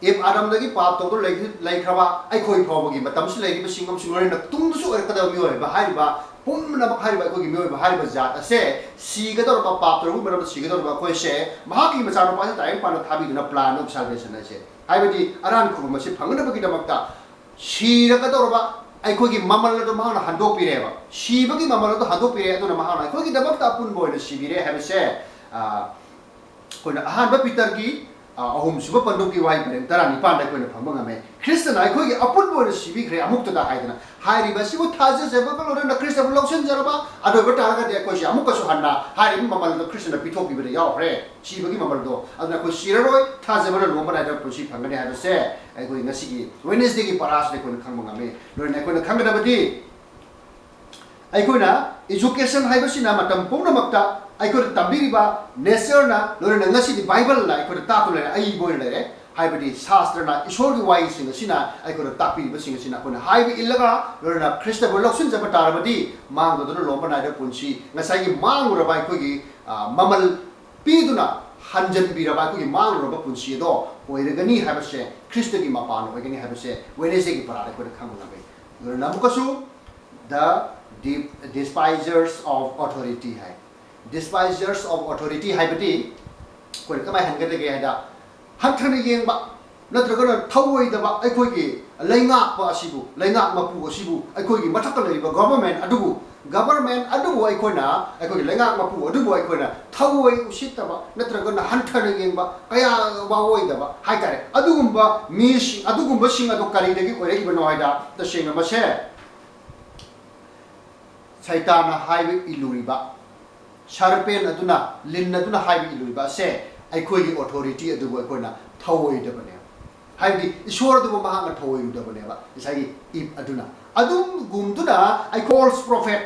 ꯏꯕ ꯑꯥꯗꯝꯗꯒꯤ ꯄꯥꯞ ꯇꯧꯗꯨꯅ ꯂꯩꯈꯤ-, ꯂꯩꯈ꯭ꯔꯕ ꯑꯩꯈꯣꯏ ꯐꯥꯎꯕꯒꯤ ꯃꯇꯝꯁꯤ ꯂꯩꯔꯤꯕꯁꯤꯡ ꯑꯃꯁꯨꯡ ꯂꯣꯏꯅꯅ ꯇꯨꯡꯗꯁꯨ ꯑꯣꯏꯔꯛꯀꯗꯕ ꯃꯤꯑꯣꯏꯕ ꯍꯥꯏꯔꯤꯕ ꯄꯨꯝꯅꯃꯛ ꯍꯥꯏꯔꯤꯕ ꯑꯩꯈꯣꯏꯒꯤ ꯃꯤꯑꯣꯏꯕ ꯍꯥꯏꯔꯤꯕ ꯖꯥꯠ ꯑꯁꯦ ꯁꯤꯒꯗꯧꯔꯕ, ꯄꯥꯞ ꯇꯧꯔꯨꯕꯒꯤ ꯃꯔꯝꯗ ꯁꯤꯒꯗꯧꯔꯕ ꯑꯩꯈꯣꯏꯁꯦ ꯃꯍꯥꯛꯀꯤ ꯃꯆꯥꯅꯨꯄꯥꯁꯦ ꯇꯥꯏꯕꯪ ꯄꯥꯟꯗ ꯊꯥꯕꯤꯗꯨꯅ plan of salvation ꯍꯥꯏꯁꯦ, ꯍꯥꯏꯕꯗꯤ ꯑꯔꯥꯟ ꯈꯨꯕꯝ ꯑꯁꯤ ꯐꯪꯅꯕꯒꯤꯗꯃꯛꯇ ꯁꯤꯔꯒꯗꯧꯔꯕ ꯑꯩꯈꯣꯏꯒꯤ ꯃꯃꯜ ꯑꯗꯨ ꯃꯍꯥꯛꯅ ꯍꯟꯗꯣꯛꯄꯤꯔꯦꯕ꯫ ꯁꯤꯕꯒꯤ ꯃꯃꯜ ꯑꯗꯨ ꯍꯟꯗꯣꯛꯄꯤꯔꯦ, ꯑꯗꯨꯅ ꯃꯍꯥꯛꯅ ꯑꯩꯈꯣꯏꯒꯤꯗꯃꯛꯇ ꯑꯄꯨꯟꯕ ꯑꯣꯏꯅ ꯁꯤꯕꯤꯔꯦ ꯍꯥꯏꯕꯁꯦ, ꯑ, ꯑꯩꯈꯣꯏꯅ ꯑꯍꯥꯟꯕ ꯄꯤꯇꯔꯒꯤ, ꯑ, ꯑꯍꯨꯝꯁꯨꯕ ꯄꯟꯗꯨꯞꯀꯤ ꯋꯥꯍꯩ ꯄꯔꯦꯡ ꯇꯔꯥꯅꯤꯄꯥꯟꯗ ꯑꯩꯈꯣꯏꯅ ꯐꯪꯕ ꯉꯝꯃꯦ꯫ ꯈ꯭ꯔꯤꯁꯇꯅ ꯑꯩꯈꯣꯏꯒꯤ ꯑꯄꯨꯟꯕ ꯑꯣꯏꯅ ꯁꯤꯕꯤꯈ꯭ꯔꯦ ꯑꯃꯨꯛꯇꯗ ꯍꯥꯏꯗꯅ ꯍꯥꯏꯔꯤꯕ ꯑꯁꯤꯕꯨ ꯊꯥꯖꯖꯕꯒ ꯂꯣꯏꯅꯅ ꯈ꯭ꯔꯤꯁꯇꯕꯨ ꯂꯧꯁꯤꯟꯖꯔꯕ ꯑꯗꯨ ꯑꯣꯏꯕ ꯇꯥꯔꯒꯗꯤ ꯑꯩꯈꯣꯏꯁꯦ ꯑꯃꯨꯛꯀꯁꯨ ꯍꯟꯅ ꯍꯥꯏꯔꯤꯕ ꯃꯃꯜꯗꯣ ꯈ꯭ꯔꯤꯁꯇꯅ ꯄꯤꯊꯣꯛꯄꯤꯕꯗ ꯌꯥꯎꯈ꯭ꯔꯦ꯫ ꯁꯤꯕꯒꯤ ꯃꯃꯜꯗꯣ꯫ ꯑꯗꯨꯅ ꯑꯩꯈꯣꯏ ꯁꯤꯔꯔꯣꯏ, ꯊꯥꯖꯕꯅ ꯂꯨꯍꯣꯡꯕ ꯅꯥꯏꯗꯕ ꯄꯨꯟꯁꯤ ꯐꯪꯒꯅꯤ ꯍꯥꯏꯕꯁꯦ ꯑꯩꯈꯣꯏ ꯉꯁꯤꯒꯤ Wednesday ꯒꯤ ꯄꯔꯥꯁꯤꯗ ꯑꯩꯈꯣꯏꯅ ꯈꯪꯕ ꯉꯝꯃꯤ꯫ ꯂꯣꯏꯅꯅ ꯑꯩꯈꯣꯏꯅ ꯈꯪꯒꯗꯕꯗꯤ, ꯑꯩꯈꯣꯏꯅ education ꯍꯥꯏꯕꯁꯤꯅ ꯃꯇꯝ ꯄꯨꯝꯅꯃꯛꯇ ꯑꯩꯈꯣꯏꯅ ꯇꯝꯕꯤꯔꯤꯕ nature ꯅ, ꯂꯣꯏꯅꯅ ꯉꯁꯤꯗꯤ Bible ꯅ ꯑꯩꯈꯣꯏꯗ ꯇꯥꯛꯇꯨꯅ ꯂꯩꯔꯦ, ꯑꯏꯕ ꯑꯣꯏꯅ ꯂꯩꯔꯦ꯫ ꯍꯥꯏꯕꯗꯤ ꯁꯥꯁꯇ꯭ꯔꯅ, ꯏꯁꯣꯔꯒꯤ ꯋꯥꯍꯩꯁꯤꯡ ꯑꯁꯤꯅ ꯑꯩꯈꯣꯏꯗ ꯇꯥꯛꯄꯤꯔꯤꯕꯁꯤꯡ ꯑꯁꯤꯅ ꯑꯩꯈꯣꯏꯅ ꯍꯥꯏꯕ ꯏꯜꯂꯒ, ꯂꯣꯏꯅꯅ ꯈ꯭ꯔꯤꯁꯇꯕꯨ ꯂꯧꯁꯤꯟꯖꯕ ꯇꯥꯔꯕꯗꯤ ꯃꯥꯡꯗꯗꯨꯅ ꯂꯨꯍꯣꯡꯕ ꯅꯥꯏꯗꯕ ꯄꯨꯟꯁꯤ, ꯉꯁꯥꯏꯒꯤ ꯃꯥꯡꯂꯨꯔꯕ ꯑꯩꯈꯣꯏꯒꯤ, ꯑ, ꯃꯃꯜ ꯄꯤꯗꯨꯅ ꯍꯟꯖꯤꯟꯕꯤꯔꯕ ꯑꯩꯈꯣꯏꯒꯤ ꯃꯥꯡꯂꯨꯔꯕ ꯄꯨꯟꯁꯤ ꯑꯗꯣ ꯑꯣꯏꯔꯒꯅꯤ ꯍꯥꯏꯕꯁꯦ ꯈ꯭ꯔꯤꯁꯇꯒꯤ ꯃꯄꯥꯟ ꯑꯣꯏꯒꯅꯤ ꯍꯥꯏꯕꯁꯦ Wednesday ꯒꯤ ꯄꯔꯥꯗ ꯑꯩꯈꯣꯏꯅ ꯈꯪꯕ ꯉꯝꯃꯤ꯫ ꯑꯗꯨꯅ ꯑꯃꯨꯛꯀꯁꯨ the de-, despisers of authority high. Despisers of authority ꯍꯥꯏꯕꯗꯤ ꯑꯩꯈꯣꯏꯅ ꯀꯃꯥꯏꯅ ꯍꯟꯒꯗꯒꯦ ꯍꯥꯏꯗ, ꯍꯟꯊꯅ ꯌꯦꯡꯕ ꯅꯠꯇ꯭ꯔꯒꯅ ꯊꯧꯑꯣꯏꯗꯕ ꯑꯩꯈꯣꯏꯒꯤ ꯂꯩꯉꯥꯛꯄ ꯑꯁꯤꯕꯨ, ꯂꯩꯉꯥꯛ ꯃꯄꯨ ꯑꯁꯤꯕꯨ, ꯑꯩꯈꯣꯏꯒꯤ ꯃꯊꯛꯇ ꯂꯩꯔꯤꯕ government ꯑꯗꯨꯕꯨ, government ꯑꯗꯨꯕꯨ ꯑꯩꯈꯣꯏꯅ, ꯑꯩꯈꯣꯏꯒꯤ ꯂꯩꯉꯥꯛ ꯃꯄꯨ ꯑꯗꯨꯕꯨ ꯑꯩꯈꯣꯏꯅ ꯊꯧꯑꯣꯏ ꯎꯁꯤꯠꯇꯕ ꯅꯠꯇ꯭ꯔꯒꯅ ꯍꯟꯊꯅ ꯌꯦꯡꯕ, ꯀꯌꯥ ꯋꯥꯑꯣꯏꯗꯕ ꯍꯥꯏꯇꯥꯔꯦ꯫ ꯑꯗꯨꯒꯨꯝꯕ ꯃꯤꯁꯤꯡ, ꯑꯗꯨꯒꯨꯝꯕꯁꯤꯡ ꯑꯗꯨ ꯀꯔꯤꯗꯒꯤ ꯑꯣꯏꯔꯛꯏꯕꯅꯣ ꯍꯥꯏꯗ, ꯇꯁꯦꯡꯅ ꯃꯁꯦ ꯁꯩꯇꯥꯅ ꯍꯥꯏꯕ ꯏꯜꯂꯨꯔꯤꯕ, ꯁꯔꯄꯦꯟ ꯑꯗꯨꯅ, ꯂꯤꯟ ꯑꯗꯨꯅ ꯍꯥꯏꯕ ꯏꯜꯂꯨꯔꯤꯕ ꯑꯁꯦ ꯑꯩꯈꯣꯏꯒꯤ authority ꯑꯗꯨꯕꯨ ꯑꯩꯈꯣꯏꯅ ꯊꯧꯑꯣꯏꯗꯕꯅꯦꯕ꯫ ꯍꯥꯏꯕꯗꯤ ꯏꯁꯣꯔ ꯑꯗꯨꯕꯨ ꯃꯍꯥꯛꯅ ꯊꯧꯑꯣꯏꯔꯨꯗꯕꯅꯦꯕ, ꯉꯁꯥꯏꯒꯤ ꯏꯞ ꯑꯗꯨꯅ꯫ ꯑꯗꯨꯒꯨꯝꯗꯨꯅ ꯑꯩꯈꯣꯏ false prophet,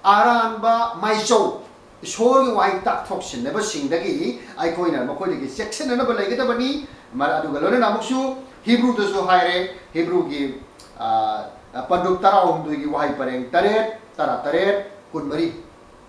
ꯑꯔꯥꯟꯕ ꯃꯥꯏꯆꯧ, ꯏꯁꯣꯔꯒꯤ ꯋꯥꯍꯩ ꯇꯥꯛꯊꯣꯛꯁꯤꯟꯅꯕꯁꯤꯡꯗꯒꯤ ꯑꯩꯈꯣꯏꯅ ꯃꯈꯣꯏꯗꯒꯤ ꯆꯦꯛꯁꯤꯟꯅꯅꯕ ꯂꯩꯒꯗꯕꯅꯤ꯫ ꯃꯔ-, ꯑꯗꯨꯒ ꯂꯣꯏꯅꯅ ꯑꯃꯨꯛꯁꯨ ꯍꯤꯕ꯭ꯔꯨꯗꯁꯨ ꯍꯥꯏꯔꯦ, ꯍꯤꯕ꯭ꯔꯨꯒꯤ, ꯑ, ꯄꯟꯗꯨꯞ ꯇꯔꯥꯍꯨꯝꯗꯣꯏꯒꯤ ꯋꯥꯍꯩ ꯄꯔꯦꯡ ꯇꯔꯦꯠ, ꯇꯔꯥꯇꯔꯦꯠ, ꯀꯨꯟꯃꯔꯤ꯫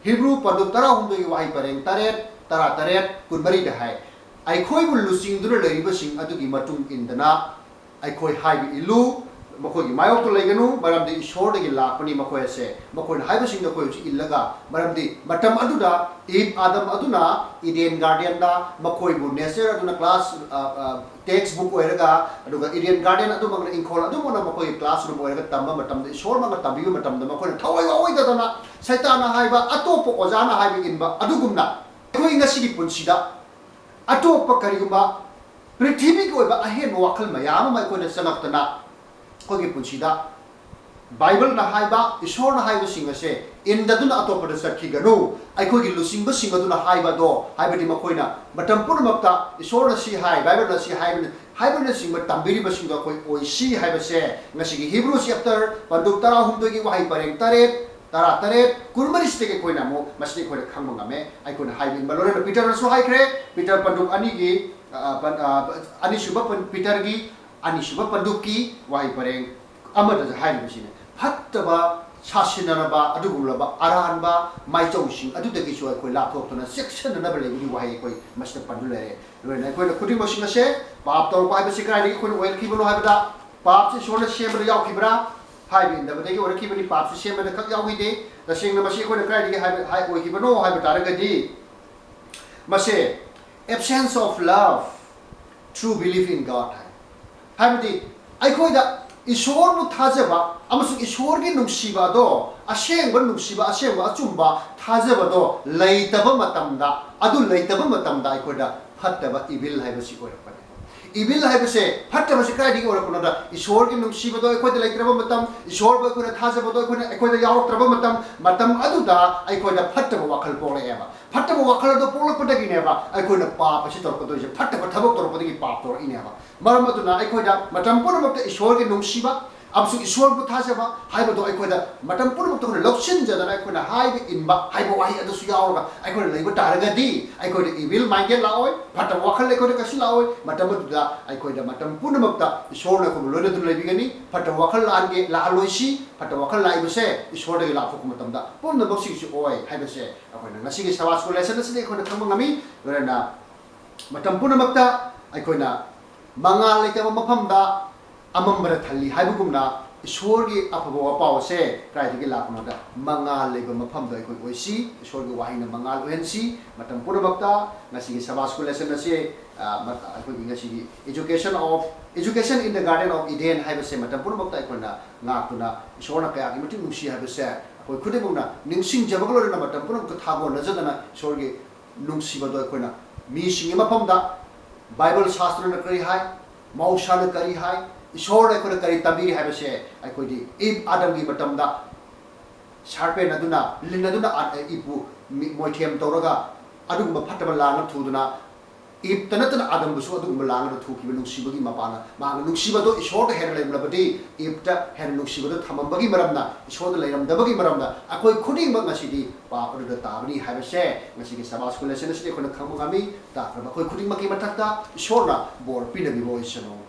ꯍꯤꯕ꯭ꯔꯨ ꯄꯟꯗꯨꯞ ꯇꯔꯥꯍꯨꯝꯗꯣꯏꯒꯤ ꯋꯥꯍꯩ ꯄꯔꯦꯡ ꯇꯔꯦꯠ, ꯇꯔꯥꯇꯔꯦꯠ, ꯀꯨꯟꯃꯔꯤꯗ ꯍꯥꯏ, "ꯑꯩꯈꯣꯏꯕꯨ ꯂꯨꯆꯤꯡꯗꯨꯅ ꯂꯩꯔꯤꯕꯁꯤꯡ ꯑꯗꯨꯒꯤ ꯃꯇꯨꯡ ꯏꯟꯗꯅ ꯑꯩꯈꯣꯏ ꯍꯥꯏꯕ ꯏꯜꯂꯨ, ꯃꯈꯣꯏꯒꯤ ꯃꯥꯌꯣꯛꯇ ꯂꯩꯒꯅꯨ, ꯃꯔꯝꯗꯤ ꯏꯁꯣꯔꯗꯒꯤ ꯂꯥꯛꯄꯅꯤ ꯃꯈꯣꯏ ꯑꯁꯦ꯫ ꯃꯈꯣꯏꯅ ꯍꯥꯏꯕꯁꯤꯡꯗꯣ ꯑꯩꯈꯣꯏ ꯍꯧꯖꯤꯛ ꯏꯜꯂꯒ", ꯃꯔꯝꯗꯤ ꯃꯇꯝ ꯑꯗꯨꯗ ꯏꯞ ꯑꯥꯗꯝ ꯑꯗꯨꯅ ꯏꯗꯦꯟ ꯒꯥꯔꯗꯦꯟꯗ ꯃꯈꯣꯏꯕꯨ nature ꯑꯗꯨꯅ class, ꯑ, ꯑ, text book ꯑꯣꯏꯔꯒ, ꯑꯗꯨꯒ ꯏꯗꯦꯟ ꯒꯥꯔꯗꯦꯟ ꯑꯗꯨꯃꯛꯅ ꯏꯪꯈꯣꯜ ꯑꯗꯨꯃꯛꯅ ꯃꯈꯣꯏꯒꯤ classroom ꯑꯣꯏꯔꯒ ꯇꯝꯕ ꯃꯇꯝꯗ, ꯏꯁꯣꯔꯃꯛꯅ ꯇꯝꯕꯤꯕ ꯃꯇꯝꯗ ꯃꯈꯣꯏꯅ ꯊꯋꯥꯏ ꯋꯥꯑꯣꯏꯗꯗꯅ ꯁꯩꯇꯥꯟꯅ ꯍꯥꯏꯕ, ꯑꯇꯣꯞꯄ ꯑꯣꯖꯥꯅ ꯍꯥꯏꯕ ꯏꯟꯕ ꯑꯗꯨꯒꯨꯝꯅ ꯑꯩꯈꯣꯏ ꯉꯁꯤꯒꯤ ꯄꯨꯟꯁꯤꯗ ꯑꯇꯣꯞꯄ ꯀꯔꯤꯒꯨꯝꯕ ꯄ꯭ꯔꯤꯊꯤꯕꯤꯒꯤ ꯑꯣꯏꯕ ꯑꯍꯦꯟꯕ ꯋꯥꯈꯜ ꯃꯌꯥꯝ ꯑꯃ ꯑꯩꯈꯣꯏꯅ ꯆꯪꯉꯛꯇꯅ ꯑꯩꯈꯣꯏꯒꯤ ꯄꯨꯟꯁꯤꯗ ꯕꯥꯏꯕꯜꯅ ꯍꯥꯏꯕ, ꯏꯁꯣꯔꯅ ꯍꯥꯏꯕꯁꯤꯡ ꯑꯁꯦ ꯏꯟꯗꯗꯨꯅ ꯑꯇꯣꯞꯄꯗ ꯆꯠꯈꯤꯒꯅꯨ꯫ ꯑꯩꯈꯣꯏꯒꯤ ꯂꯨꯆꯤꯡꯕꯁꯤꯡ ꯑꯗꯨꯅ ꯍꯥꯏꯕꯗꯣ, ꯍꯥꯏꯕꯗꯤ ꯃꯈꯣꯏꯅ ꯃꯇꯝ ꯄꯨꯝꯅꯃꯛꯇ ꯏꯁꯣꯔꯅ ꯁꯤ ꯍꯥꯏ, ꯕꯥꯏꯕꯜꯅ ꯁꯤ ꯍꯥꯏꯕꯅ, ꯍꯥꯏꯕꯅꯆꯤꯡꯕ ꯇꯝꯕꯤꯔꯤꯕꯁꯤꯡꯗꯣ ꯑꯩꯈꯣꯏ ꯑꯣꯏꯁꯤ ꯍꯥꯏꯕꯁꯦ ꯉꯁꯤꯒꯤ ꯍꯤꯕ꯭ꯔꯨ chapter ꯄꯟꯗꯨꯞ ꯇꯔꯥꯍꯨꯝꯗꯣꯏꯒꯤ ꯋꯥꯍꯩ ꯄꯔꯦꯡ ꯇꯔꯦꯠ, ꯇꯔꯥꯇꯔꯦꯠ, ꯀꯨꯟꯃꯔꯤꯁꯤꯗꯒꯤ ꯑꯩꯈꯣꯏꯅ ꯑꯃꯨꯛ ꯃꯁꯤꯗꯤ ꯑꯩꯈꯣꯏꯅ ꯈꯪꯕ ꯉꯝꯃꯦ꯫ ꯑꯩꯈꯣꯏꯅ ꯍꯥꯏꯕ ꯏꯟꯕ ꯂꯣꯏꯅꯅ ꯄꯤꯇꯔꯅꯁꯨ ꯍꯥꯏꯈ꯭ꯔꯦ, ꯄꯤꯇꯔ ꯄꯟꯗꯨꯞ ꯑꯅꯤꯒꯤ, ꯑ, ꯄꯟ-, ꯑ, ꯑꯅꯤꯁꯨꯕ ꯄꯟ-, ꯄꯤꯇꯔꯒꯤ ꯑꯅꯤꯁꯨꯕ ꯄꯟꯗꯨꯞꯀꯤ ꯋꯥꯍꯩ ꯄꯔꯦꯡ ꯑꯃꯗ ꯍꯥꯏꯔꯤꯕꯁꯤꯅꯤ, "ꯐꯠꯇꯕ ꯁꯥꯁꯤꯟꯅꯔꯕ ꯑꯗꯨꯒꯨꯝꯂꯕ ꯑꯔꯥꯟꯕ ꯃꯥꯏꯆꯧꯁꯤꯡ ꯑꯗꯨꯗꯒꯤꯁꯨ ꯑꯩꯈꯣꯏ ꯂꯥꯞꯊꯣꯛꯇꯨꯅ ꯆꯦꯛꯁꯤꯟꯅꯅꯕ ꯂꯩꯕꯒꯤ ꯋꯥꯍꯩ ꯑꯩꯈꯣꯏ ꯃꯁꯤꯗ ꯄꯟꯗꯨꯅ ꯂꯩꯔꯦ꯫ ꯂꯣꯏꯅ ꯑꯩꯈꯣꯏꯅ ꯈꯨꯗꯤꯡꯃꯛꯁꯤꯡ ꯑꯁꯦ ꯄꯥꯞ ꯇꯧꯔꯛꯄ ꯍꯥꯏꯕꯁꯤ ꯀꯗꯥꯏꯗꯒꯤ ꯑꯩꯈꯣꯏꯅ ꯑꯣꯏꯔꯛꯈꯤꯕꯅꯣ ꯍꯥꯏꯕꯗ, ꯄꯥꯞꯁꯤ ꯏꯁꯣꯔꯅ ꯁꯦꯝꯕꯗ ꯌꯥꯎꯈꯤꯕ꯭ꯔꯥ? ꯍꯥꯏꯕ ꯏꯟꯗꯕꯗꯒꯤ ꯑꯣꯏꯔꯛꯈꯤꯕꯅꯤ꯫ ꯄꯥꯞꯁꯤ ꯁꯦꯝꯕꯗ ꯈꯛ ꯌꯥꯎꯈꯤꯗꯦ, ꯇꯁꯦꯡꯅ ꯃꯁꯤ ꯑꯩꯈꯣꯏꯅ ꯀꯗꯥꯏꯗꯒꯤ ꯍꯥꯏꯕ ꯍꯥꯏ ꯑꯣꯏꯈꯤꯕꯅꯣ ꯍꯥꯏꯕ ꯇꯥꯔꯒꯗꯤ, ꯃꯁꯦ absence of love through belief in God ꯍꯥꯏ꯫ ꯍꯥꯏꯕꯗꯤ ꯑꯩꯈꯣꯏꯗ ꯏꯁꯣꯔꯕꯨ ꯊꯥꯖꯕ ꯑꯃꯁꯨꯡ ꯏꯁꯣꯔꯒꯤ ꯅꯨꯡꯁꯤꯕ ꯑꯗꯣ, ꯑꯁꯦꯡꯕ ꯅꯨꯡꯁꯤꯕ, ꯑꯁꯦꯡꯕ ꯑꯆꯨꯝꯕ ꯊꯥꯖꯕꯗꯣ ꯂꯩꯇꯕ ꯃꯇꯝꯗ, ꯑꯗꯨ ꯂꯩꯇꯕ ꯃꯇꯝꯗ ꯑꯩꯈꯣꯏꯗ ꯐꯠꯇꯕ, evil ꯍꯥꯏꯕꯁꯤ ꯑꯣꯏꯔꯛꯄꯅꯤ꯫ Evil ꯍꯥꯏꯕꯁꯦ, ꯐꯠꯇꯕꯁꯤ ꯀꯗꯥꯏꯗꯒꯤ ꯑꯣꯏꯔꯛꯄꯅꯣꯗ, ꯏꯁꯣꯔꯒꯤ ꯅꯨꯡꯁꯤꯕꯗꯣ ꯑꯩꯈꯣꯏꯗ ꯂꯩꯇ꯭ꯔꯕ ꯃꯇꯝ, ꯏꯁꯣꯔꯕꯨ ꯑꯩꯈꯣꯏꯅ ꯊꯥꯖꯕꯗꯣ ꯑꯩꯈꯣꯏꯅ, ꯑꯩꯈꯣꯏꯗ ꯌꯥꯎꯔꯛꯇ꯭ꯔꯕ ꯃꯇꯝ, ꯃꯇꯝ ꯑꯗꯨꯗ ꯑꯩꯈꯣꯏꯗ ꯐꯠꯇꯕ ꯋꯥꯈꯜ ꯄꯣꯛꯂꯛꯑꯦꯕ꯫ ꯐꯠꯇꯕ ꯋꯥꯈꯜ ꯑꯗꯣ ꯄꯣꯛꯂꯛꯄꯗꯒꯤꯅꯦꯕ ꯑꯩꯈꯣꯏꯅ ꯄꯥꯞ ꯑꯁꯤ ꯇꯧꯔꯛꯀꯗꯣꯏꯁꯦ꯫ ꯐꯠꯇꯕ ꯊꯕꯛ ꯇꯧꯔꯛꯄꯗꯒꯤ ꯄꯥꯞ ꯇꯧꯔꯛꯏꯅꯦꯕ꯫ ꯃꯔꯝ ꯑꯗꯨꯅ ꯑꯩꯈꯣꯏꯗ ꯃꯇꯝ ꯄꯨꯝꯅꯃꯛꯇ ꯏꯁꯣꯔꯒꯤ ꯅꯨꯡꯁꯤꯕ ꯑꯃꯁꯨꯡ ꯏꯁꯣꯔꯕꯨ ꯊꯥꯖꯕ ꯍꯥꯏꯕꯗꯣ ꯑꯩꯈꯣꯏꯗ ꯃꯇꯝ ꯄꯨꯝꯅꯃꯛꯇ ꯑꯩꯈꯣꯏꯅ ꯂꯧꯁꯤꯟꯖꯗꯅ, ꯑꯩꯈꯣꯏꯅ ꯍꯥꯏꯕ ꯏꯟꯕ ꯍꯥꯏꯕ ꯋꯥꯍꯩ ꯑꯗꯨꯁꯨ ꯌꯥꯎꯔꯒ ꯑꯩꯈꯣꯏꯅ ꯂꯩꯕ ꯇꯥꯔꯒꯗꯤ, ꯑꯩꯈꯣꯏꯗ evil minded ꯂꯥꯛꯑꯣꯏ, ꯐꯠꯇꯕ ꯋꯥꯈꯜ ꯑꯩꯈꯣꯏꯗ ꯀꯩꯁꯨ ꯂꯥꯛꯑꯣꯏ꯫ ꯃꯇꯝ ꯑꯗꯨꯗ ꯑꯩꯈꯣꯏꯗ ꯃꯇꯝ ꯄꯨꯝꯅꯃꯛꯇ ꯏꯁꯣꯔꯅ ꯑꯩꯈꯣꯏꯕꯨ ꯂꯣꯏꯅꯗꯨꯅ ꯂꯩꯕꯤꯒꯅꯤ꯫ ꯐꯠꯇꯕ ꯋꯥꯈꯜ ꯂꯥꯛꯍꯟꯒꯦ, ꯂꯥꯛꯍꯜꯂꯣꯏꯁꯤ꯫ ꯐꯠꯇꯕ ꯋꯥꯈꯜ ꯂꯥꯛꯏꯕꯁꯦ ꯏꯁꯣꯔꯗꯒꯤ ꯂꯥꯛꯊꯣꯛꯄ ꯃꯇꯝꯗ ꯄꯨꯝꯅꯃꯛꯁꯤꯡꯁꯨ ꯑꯣꯏ ꯍꯥꯏꯕꯁꯦ ꯑꯩꯈꯣꯏꯅ ꯉꯁꯤꯒꯤ Sabbath School lesson ꯑꯁꯤꯗꯒꯤ ꯑꯩꯈꯣꯏꯅ ꯈꯪꯕ ꯉꯝꯃꯤ꯫ ꯂꯣꯏꯅꯅ ꯃꯇꯝ ꯄꯨꯝꯅꯃꯛꯇ ꯑꯩꯈꯣꯏꯅ ꯃꯉꯥꯜ ꯂꯩꯇꯕ ꯃꯐꯝꯗ ꯑꯃꯝꯕꯅ ꯊꯜꯂꯤ ꯍꯥꯏꯕꯒꯨꯝꯅ, ꯏꯁꯣꯔꯒꯤ ꯑꯐꯕ ꯋꯥꯄꯥꯎ ꯑꯁꯦ ꯀꯗꯥꯏꯗꯒꯤ ꯂꯥꯛꯄꯅꯣꯗ, ꯃꯉꯥꯜ ꯂꯩꯕ ꯃꯐꯝꯗ ꯑꯩꯈꯣꯏ ꯑꯣꯏꯁꯤ꯫ ꯏꯁꯣꯔꯒꯤ ꯋꯥꯍꯩꯅ ꯃꯉꯥꯜ ꯑꯣꯏꯍꯟꯁꯤ꯫ ꯃꯇꯝ ꯄꯨꯝꯅꯃꯛꯇ ꯉꯁꯤꯒꯤ Sabbath School lesson ꯑꯁꯤ, ꯑ, ꯃ-, ꯑꯩꯈꯣꯏꯒꯤ ꯉꯁꯤꯒꯤ education of, education in the Garden of Eden ꯍꯥꯏꯕꯁꯦ ꯃꯇꯝ ꯄꯨꯝꯅꯃꯛꯇ ꯑꯩꯈꯣꯏꯅ ꯉꯥꯛꯇꯨꯅ, ꯏꯁꯣꯔꯅ ꯀꯌꯥꯒꯤ ꯃꯇꯤꯛ ꯅꯨꯡꯁꯤ ꯍꯥꯏꯕꯁꯦ ꯑꯩꯈꯣꯏ ꯈꯨꯗꯤꯡꯃꯛꯅ ꯅꯤꯡꯁꯤꯡꯖꯕꯒ ꯂꯣꯏꯅꯅ ꯃꯇꯝ ꯄꯨꯝꯅꯃꯛꯇ ꯊꯥꯒꯣꯟꯅꯖꯗꯅ ꯏꯁꯣꯔꯒꯤ ꯅꯨꯡꯁꯤꯕꯗꯣ ꯑꯩꯈꯣꯏꯅ ꯃꯤꯁꯤꯡꯒꯤ ꯃꯐꯝꯗ, ꯕꯥꯏꯕꯜ ꯁꯥꯁꯇ꯭ꯔꯅ ꯀꯔꯤ ꯍꯥꯏ, ꯃꯍꯧꯁꯥꯅ ꯀꯔꯤ ꯍꯥꯏ, ꯏꯁꯣꯔꯅ ꯑꯩꯈꯣꯏꯅ ꯀꯔꯤ ꯇꯝꯕꯤꯔꯤ ꯍꯥꯏꯕꯁꯦ, ꯑꯩꯈꯣꯏꯗꯤ ꯏꯕ ꯑꯥꯗꯝꯒꯤ ꯃꯇꯝꯗ ꯁꯥꯔꯄꯦꯟ ꯑꯗꯨꯅ, ꯂꯤꯟ ꯑꯗꯨꯅ ꯑꯥ-, ꯏꯕꯨ ꯃꯤ-, ꯃꯣꯏꯊꯦꯝ ꯇꯧꯔꯒ ꯑꯗꯨꯒꯨꯝꯕ ꯐꯠꯇꯕ ꯂꯥꯡꯅ ꯊꯨꯗꯨꯅ, ꯏꯕꯇ ꯅꯠꯇꯅ ꯑꯥꯗꯝꯕꯨꯁꯨ ꯑꯗꯨꯒꯨꯝꯕ ꯂꯥꯡꯅ ꯊꯨꯈꯤꯕ ꯅꯨꯡꯁꯤꯕꯒꯤ ꯃꯄꯥꯅ, ꯃꯍꯥꯛꯅ ꯅꯨꯡꯁꯤꯕꯗꯣ ꯏꯁꯣꯔꯗ ꯍꯦꯟꯅ ꯂꯩꯔꯝꯂꯕꯗꯤ, ꯏꯕꯇ ꯍꯦꯟꯅ ꯅꯨꯡꯁꯤꯕꯗꯣ ꯊꯝꯃꯝꯕꯒꯤ ꯃꯔꯝꯅ, ꯏꯁꯣꯔꯗ ꯂꯩꯔꯝꯗꯕꯒꯤ ꯃꯔꯝꯅ, ꯑꯩꯈꯣꯏ ꯈꯨꯗꯤꯡꯃꯛ ꯉꯁꯤꯗꯤ ꯄꯥꯞ ꯑꯗꯨꯗ ꯇꯥꯕꯅꯤ ꯍꯥꯏꯕꯁꯦ ꯉꯁꯤꯒꯤ Sabbath School lesson ꯑꯁꯤꯗꯤ ꯑꯩꯈꯣꯏꯅ ꯈꯪꯕ ꯉꯝꯃꯤ꯫ ꯇꯥꯈ꯭ꯔꯕ ꯑꯩꯈꯣꯏ ꯈꯨꯗꯤꯡꯃꯛꯀꯤ ꯃꯊꯛꯇ ꯏꯁꯣꯔꯅ ꯕꯣꯔ ꯄꯤꯅꯕꯤꯕ ꯑꯣꯏꯁꯅꯨ꯫